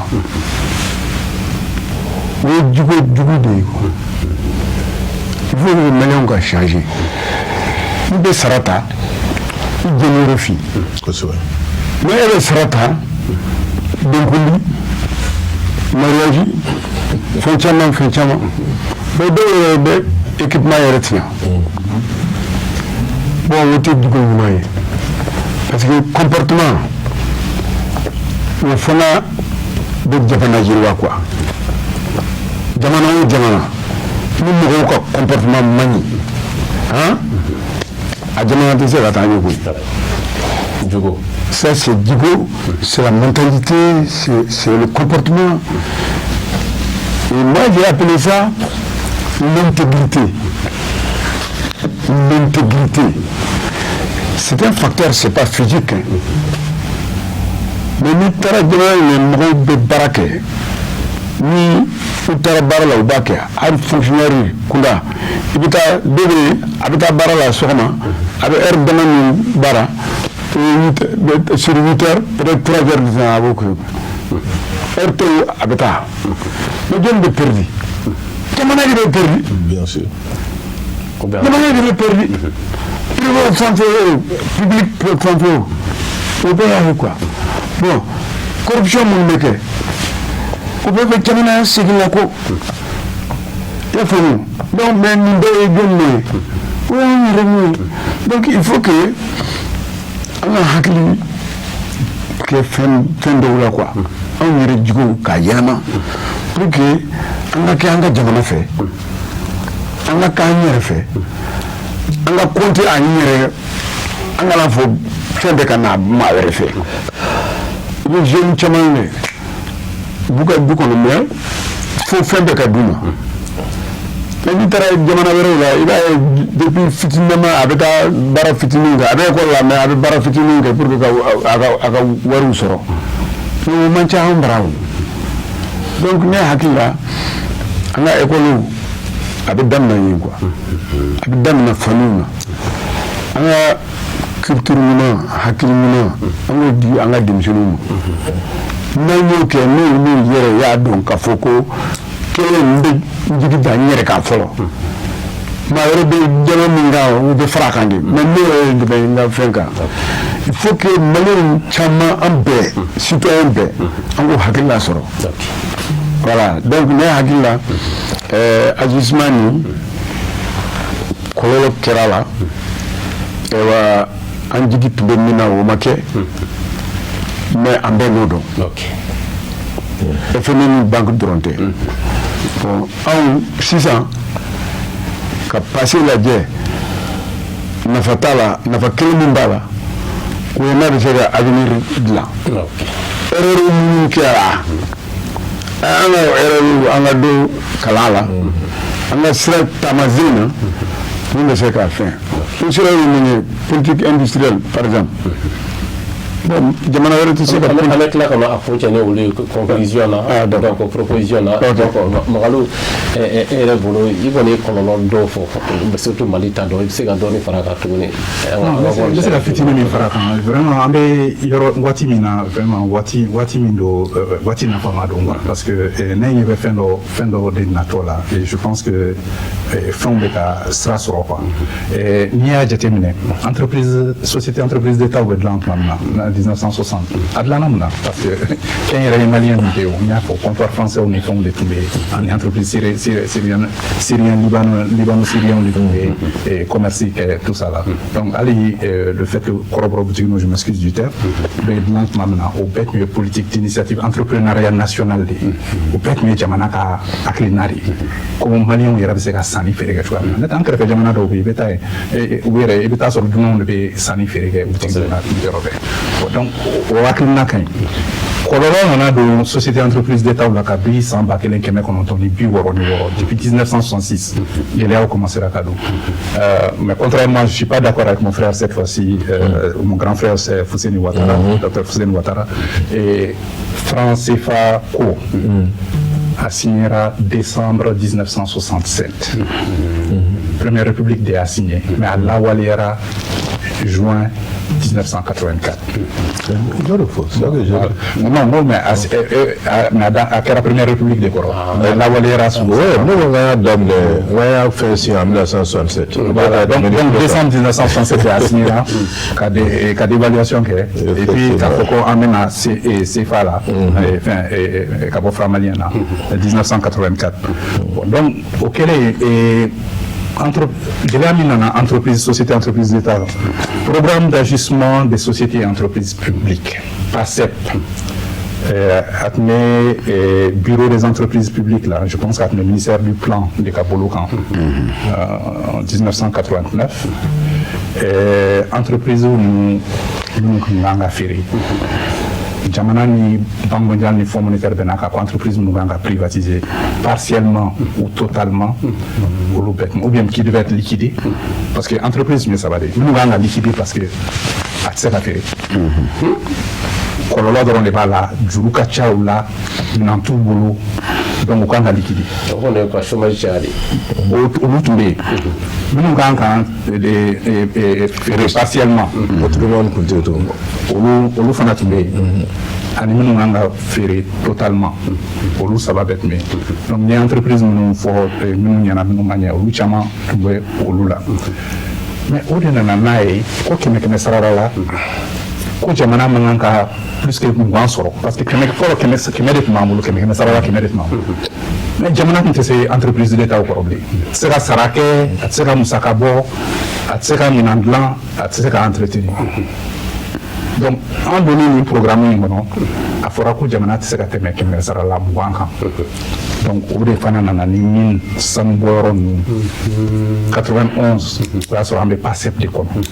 O ye jugu jugu de ye, quoi. Il faut que maliyɛnw ka changer. I bɛ sara ta, i jɛniyɔrɔ yɔrɔ fin. Mais e bɛ sara ta, denkundi, mariage, fɛn caman, fɛn caman, mais dɔw yɛrɛ bɛ équipement yɛrɛ tiɲɛ. Bon, o tɛ jugu ɲuman ye, parce que comportement o fana bɛ jamana yiriwa quoi. Jamana o jamana, ni mɔgɔw ka comportement man ɲi, han, a jamana tɛ se ka taa ɲɛ koyi. Jogo. Ça, c'est jogo, c'est la mentalité, c'est le comportement. Et moi, j'ai appelé ça l'intégrité. L'intégrité. C'est un facteur, c'est pas physique, hein. Mais n'i taara jamana in na, mɔgɔw bɛ baara kɛ, ni u taara baara la, u b'a kɛ. Hali fonctionnaire kunda, i bɛ taa, dɔ bɛ yen, a bɛ taa baara la sɔgɔma, a bɛ heure dama min baara sur 8 heures, peut-être 3 heures de temps a b'o kɛ, heure tɔw a bɛ taa. Mais jɔnni bɛ perdu? Jamana de bɛ perdu. Bien sûr. Jamana de bɛ perdu. Privé fan fɛ o, public fan fɛ o, o bɛɛ y'a ye quoi. Bon, corruption minnu bɛ kɛ, o bɛɛ bɛ jamana segin la ko, i y'a faamu? Donc, mais nin bɛɛ ye jɔn nɔ ye? O y'an yɛrɛ nɔ ye. Donc il faut que an ka hakili kɛ fɛn fɛn dɔw la quoi, anw yɛrɛ jogow k'a yɛlɛma pour que an ka kɛ an ka jamana fɛ, an ka k'an yɛrɛ fɛ, an ka compter an yɛrɛ, an kana fɔ fɛn bɛɛ ka na maa wɛrɛ fɛ. I bɛ jeune caman ye, u b'u ka du kɔnɔ, mais fo fɛn bɛɛ ka d'u ma. Mais n'i taara jamana wɛrɛw la, i b'a ye, depuis fitininama, a bɛ taa baara fitininw kɛ, a bɛ école la, mais a bɛ baara fitininw kɛ pour que ka a ka wariw sɔrɔ. Mais o man ca anw bara o. Donc ne hakili la, an ka école, a bɛ daminɛ yen quoi, a bɛ daminɛ famille na. An ka culture ɲuman, hakili ɲuman, an k'o di an ka denmisɛnninw ma. N'an y'o kɛ, n'olu yɛrɛ y'a dɔn k'a fɔ ko kelen, n bɛ n jigi da n yɛrɛ kan fɔlɔ, maa wɛrɛ bɛ jama min kan, u bɛ fara a kan de, mais ne yɛrɛ de bɛ n ka fɛn kan. Il faut que Maliyɛnw caman, an bɛɛ, citoyen bɛɛ, an k'o hakilina sɔrɔ. Voilà, donc ne hakili la, ajustement nin kɔlɔlɔ kɛra la, ayiwa, an jigi tun bɛ min na, o ma kɛ, mais an bɛɛ n'o dɔn. FMI ni banque dɔrɔn tɛ. Bon, anw sisan ka passé lajɛ, nafa t'a la. Nafa kelen min b'a la, o ye n'a bɛ se ka avenir dilan. Erreur minnu kɛra, an ka erreur, an ka don kalan la, an ka sira taamasen na min bɛ se k'a fɛn. O sira ye min ye, politique industrielle par exemple. Bon, jamana wɛrɛ tɛ se ka An bɛ tila ka na a kun cɛ ni olu ye conclusion na. Ah, d'accord. Donc proposition na. Donc Magalu, e yɛrɛ bolo, i kɔni ye kɔlɔlɔ dɔw fɔ, surtout Mali ta dɔn, i bɛ se ka dɔɔni fara a kan tuguni? N bɛ se ka fitinin min fara a kan, vraiment, an bɛ yɔrɔ waati min na, vraiment, waati min don, waati nafama don quoi, parce que ne ɲɛ bɛ fɛn dɔ de natɔ la et je pense que fɛnw bɛ ka sira sɔrɔ quoi. N'i y'a jateminɛ, entreprise, société entreprise d'État bɛ dilan tuma min na, 1960, a dilanna mun na? Parce que kɛnyɛrɛye malien min tɛ yen, n y'a fɔ, comptoir français ni fɛnw de tun bɛ yen, ani entreprise syrienne, syrien, libano syrien de tun bɛ commerce kɛ, tout ça là. Donc hali le fait que kɔrɔbɔrɔ boutique ninnu, je m'excuse du terme, bɛ dilan tuma min na, o bɛɛ tun ye politique d'initiative entrepreneuriat national de ye. O bɛɛ tun ye jamana ka hakilina de ye ko Maliyɛnw yɛrɛ bɛ se ka sanni feere kɛ cogoya min na. N'o tɛ, an kɛrɛfɛ jamana dɔw bɛ yen, i bɛ taa yen, u yɛrɛ, i bɛ taa sɔrɔ dunanw de bɛ sanni feere kɛ boutique na yɔrɔ bɛɛ. Donc o hakilina ka ɲi. Kɔlɔlɔ nana don société entreprise d'État la kabi san 1966. Depuis 1966, gɛlɛyaw commencera ka don. Mais contrairement, je suis pas d'accord avec mon frère cette fois-ci, mon grand frère, c'est Fousseni Ouattara, docteur Fousseni Ouattara. Et franc CFA ko a signera décembre 1967. Première République de y'a signé, mais a lawaleyara juin 1984. C'est ça que j'ai. Non, non, mais a kɛra Première République de kɔrɔ. Mais lawaleyara sous. Ouais, ne ko k'an y'a daminɛ, n k'an y'a fɛn signé en 1967. Voilà, donc décembre 1967 a signé la ka dévaluation kɛ et puis k'a fɔ ko an bɛna CFA la, enfin, ka bɔ franc malien na 1984. Bon, donc o kɛlen, entre gɛlɛya min nana entreprise, société entreprise d'État, programme d'ajustement des sociétés et entreprises publiques, PASEP. A tun bɛ Bureau des entreprises publiques la, je pense, qu'a tun bɛ ministère du Plan de ka bolo kan en 1989. Entreprise ninnu minnu tun kan ka feere, jamana ni Banque mondiale ni Fonds monétaire bɛnna kan ko entreprise minnu kan ka privatiser partiellement ou totalement, olu bɛɛ tun, ou bien qui devait être liquidé, parce que entreprise tun ye saba de ye: minnu kan ka liquider parce que a tɛ se ka feere, kɔlɔlɔ dɔrɔn de b'a la, juru ka ca u la, minɛn t'u bolo, donc u kan ka liquider. O kɔni ye ka chômage caya de. Olu tun bɛ yen. Minnu kan ka feere partiellement, Patrimoine tun tɛ to. Olu fana tun bɛ yen, ani minnu kan ka feere totalement, olu saba bɛɛ tun bɛ yen. Donc n ye entreprise minnu fɔ, minnu ɲɛna, minnu ma ɲɛ, olu caman tun bɛ olu la. Mais o de nana n'a ye ko kɛmɛ kɛmɛ sarada la, ko jamana man kan ka plus que 20 sɔrɔ, parce que kɛmɛ fɔlɔ, kɛmɛ kɛmɛ de tun b'an bolo, kɛmɛ kɛmɛ sarada 100 de tun b'an bolo. Mais jamana tun tɛ se entreprise d'État kɔrɔ bilen, a tɛ se ka sara kɛ, a tɛ se ka musaka bɔ, a tɛ se ka minɛn dilan, a tɛ se ka entretenir. Donc an donnen nin programme in kɔnɔ, a fɔra ko jamana tɛ se ka tɛmɛ kɛmɛ sara la 20 kan. Donc o de fana nana ni min sanubɔyɔrɔ ninnu, 91, o y'a sɔrɔ an bɛ PASEP de kɔnɔ.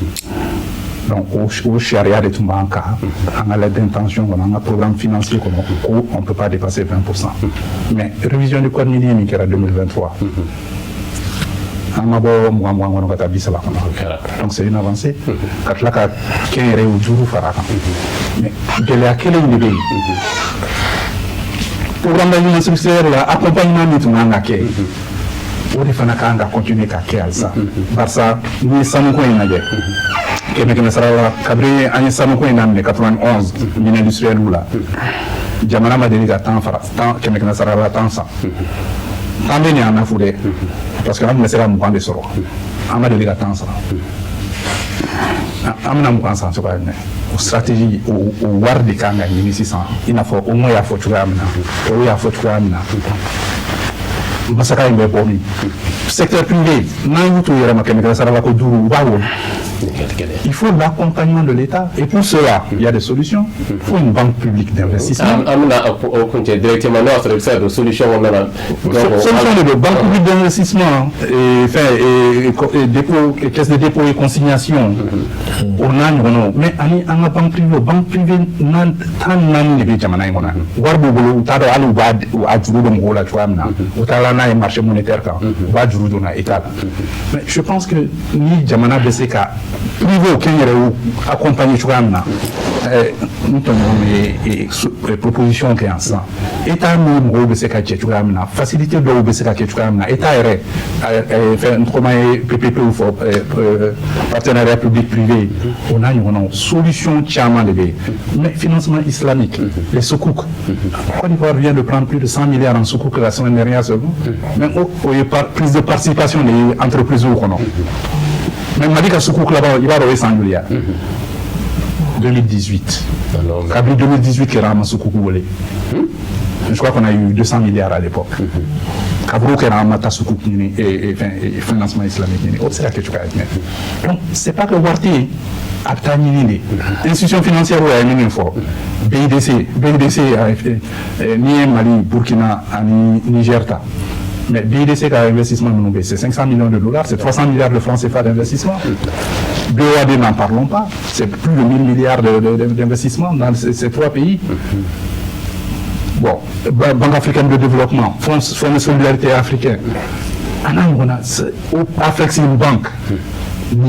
Donc o sariya de tun b'an kan, an ka lettre d'intention kɔnɔ, an ka programme financier kɔnɔ, ko on peut pas dépasser 20%. Mais révision du code minier min kɛra 2023, an ma bɔ 20 20 kɔnɔ ka taa 30 kɔnɔ. Donc c'est une avancée, ka tila ka kɛnyɛrɛye o duuru fara a kan. Mais gɛlɛya kelen in de bɛ yen: programme d'ajustement structurel la, accompagnement min tun kan ka kɛ, o de fana kan ka continuer ka kɛ halisa. Barisa n'i ye sanuko in lajɛ, kɛmɛ kɛmɛ sara la, kabini an ye sanuko in daminɛ 91 mine industrielle la, jamana ma deli ka 10 fara 10, kɛmɛ kɛmɛ sara la 10 san. 10 bɛ nin an na fu dɛ, parce que an tun bɛ se ka 20 de sɔrɔ, an ma deli ka 10 sara. An bɛna 20 san cogoya jumɛn? O stratégie, o wari de kan ka ɲini sisan, i n'a fɔ OMO y'a fɔ cogoya min na, tɔw y'a fɔ cogoya min na. Masaka in bɛ bɔ min? Secteur privé, n'an y'u t'u yɛrɛ ma kɛmɛ kɛmɛ sara la ko duuru, u b'a wolo. Il faut l'accompagnement de l'État. Et pour cela, il y a des solutions. Il faut une banque publique d'investissement. An bɛna o kuncɛ directement, n'o y'a sɔrɔ i bɛ se ka don solution kɔnɔna na. Solution de don: banque publique d'investissement et, enfin, et dépôt, et caisse de dépôt et consignation, o n'a ɲɔgɔnnaw. Mais ani an ka banque privée, banque privée 14 de bɛ jamana in kɔnɔ. Wari b'u bolo, u t'a dɔn hali u b'a a juru don mɔgɔw la cogoya min na. U taara n'a ye marché monétaire kan, u b'a juru don na État la. Mais je pense que ni jamana bɛ se ka privé kɛnyɛrɛyew accompagner cogoya min na, n tɔɲɔgɔnw ye proposition kɛ yan sisan, État ni mɔgɔw bɛ se ka jɛ cogoya min na, facilité dɔw bɛ se ka kɛ cogoya min na, État yɛrɛ, fɛn n tɔgɔma ye PPP fɔ, partenariat public privé, o n'a ɲɔgɔnnaw, solution caman de bɛ yen. Mais financement islamique, les sukuk, Côte d'Ivoire vient de prendre plus de 100 milliards en sukuk la semaine dernière seulement. Mais o ye prise de participation de ye entreprise kɔnɔ. Mais Mali ka sukuk laban, i b'a dɔn o ye san joli ya? 2018. Kabini 2018 kɛra, an ma sukuk wele. Je crois qu'on a eu 200 milliards à l'époque. Kaburu kɛra, an ma taa sukuk ɲini, financement islamique ɲini. O bɛ se ka kɛ cogoya jumɛn? Donc c'est pas que wari tɛ yen, a bɛ taa ɲini de. Institution financière yɛrɛ ye min fɔ, BIDC, BIDC, n'i ye Mali, Burkina ani Niger ta, mais BIDC ka investissement minnu bɛ, c'est 500 millions de dollars, c'est 300 milliards de francs CFA d'investissement. BOAD, n'en parlons pas, c'est plus de 1000 milliards d'investissement dans ces trois pays. Bon, Banque africaine de développement, Fonds de solidarité africain, a n'a ɲɔgɔnna, Afrexim Bank, ni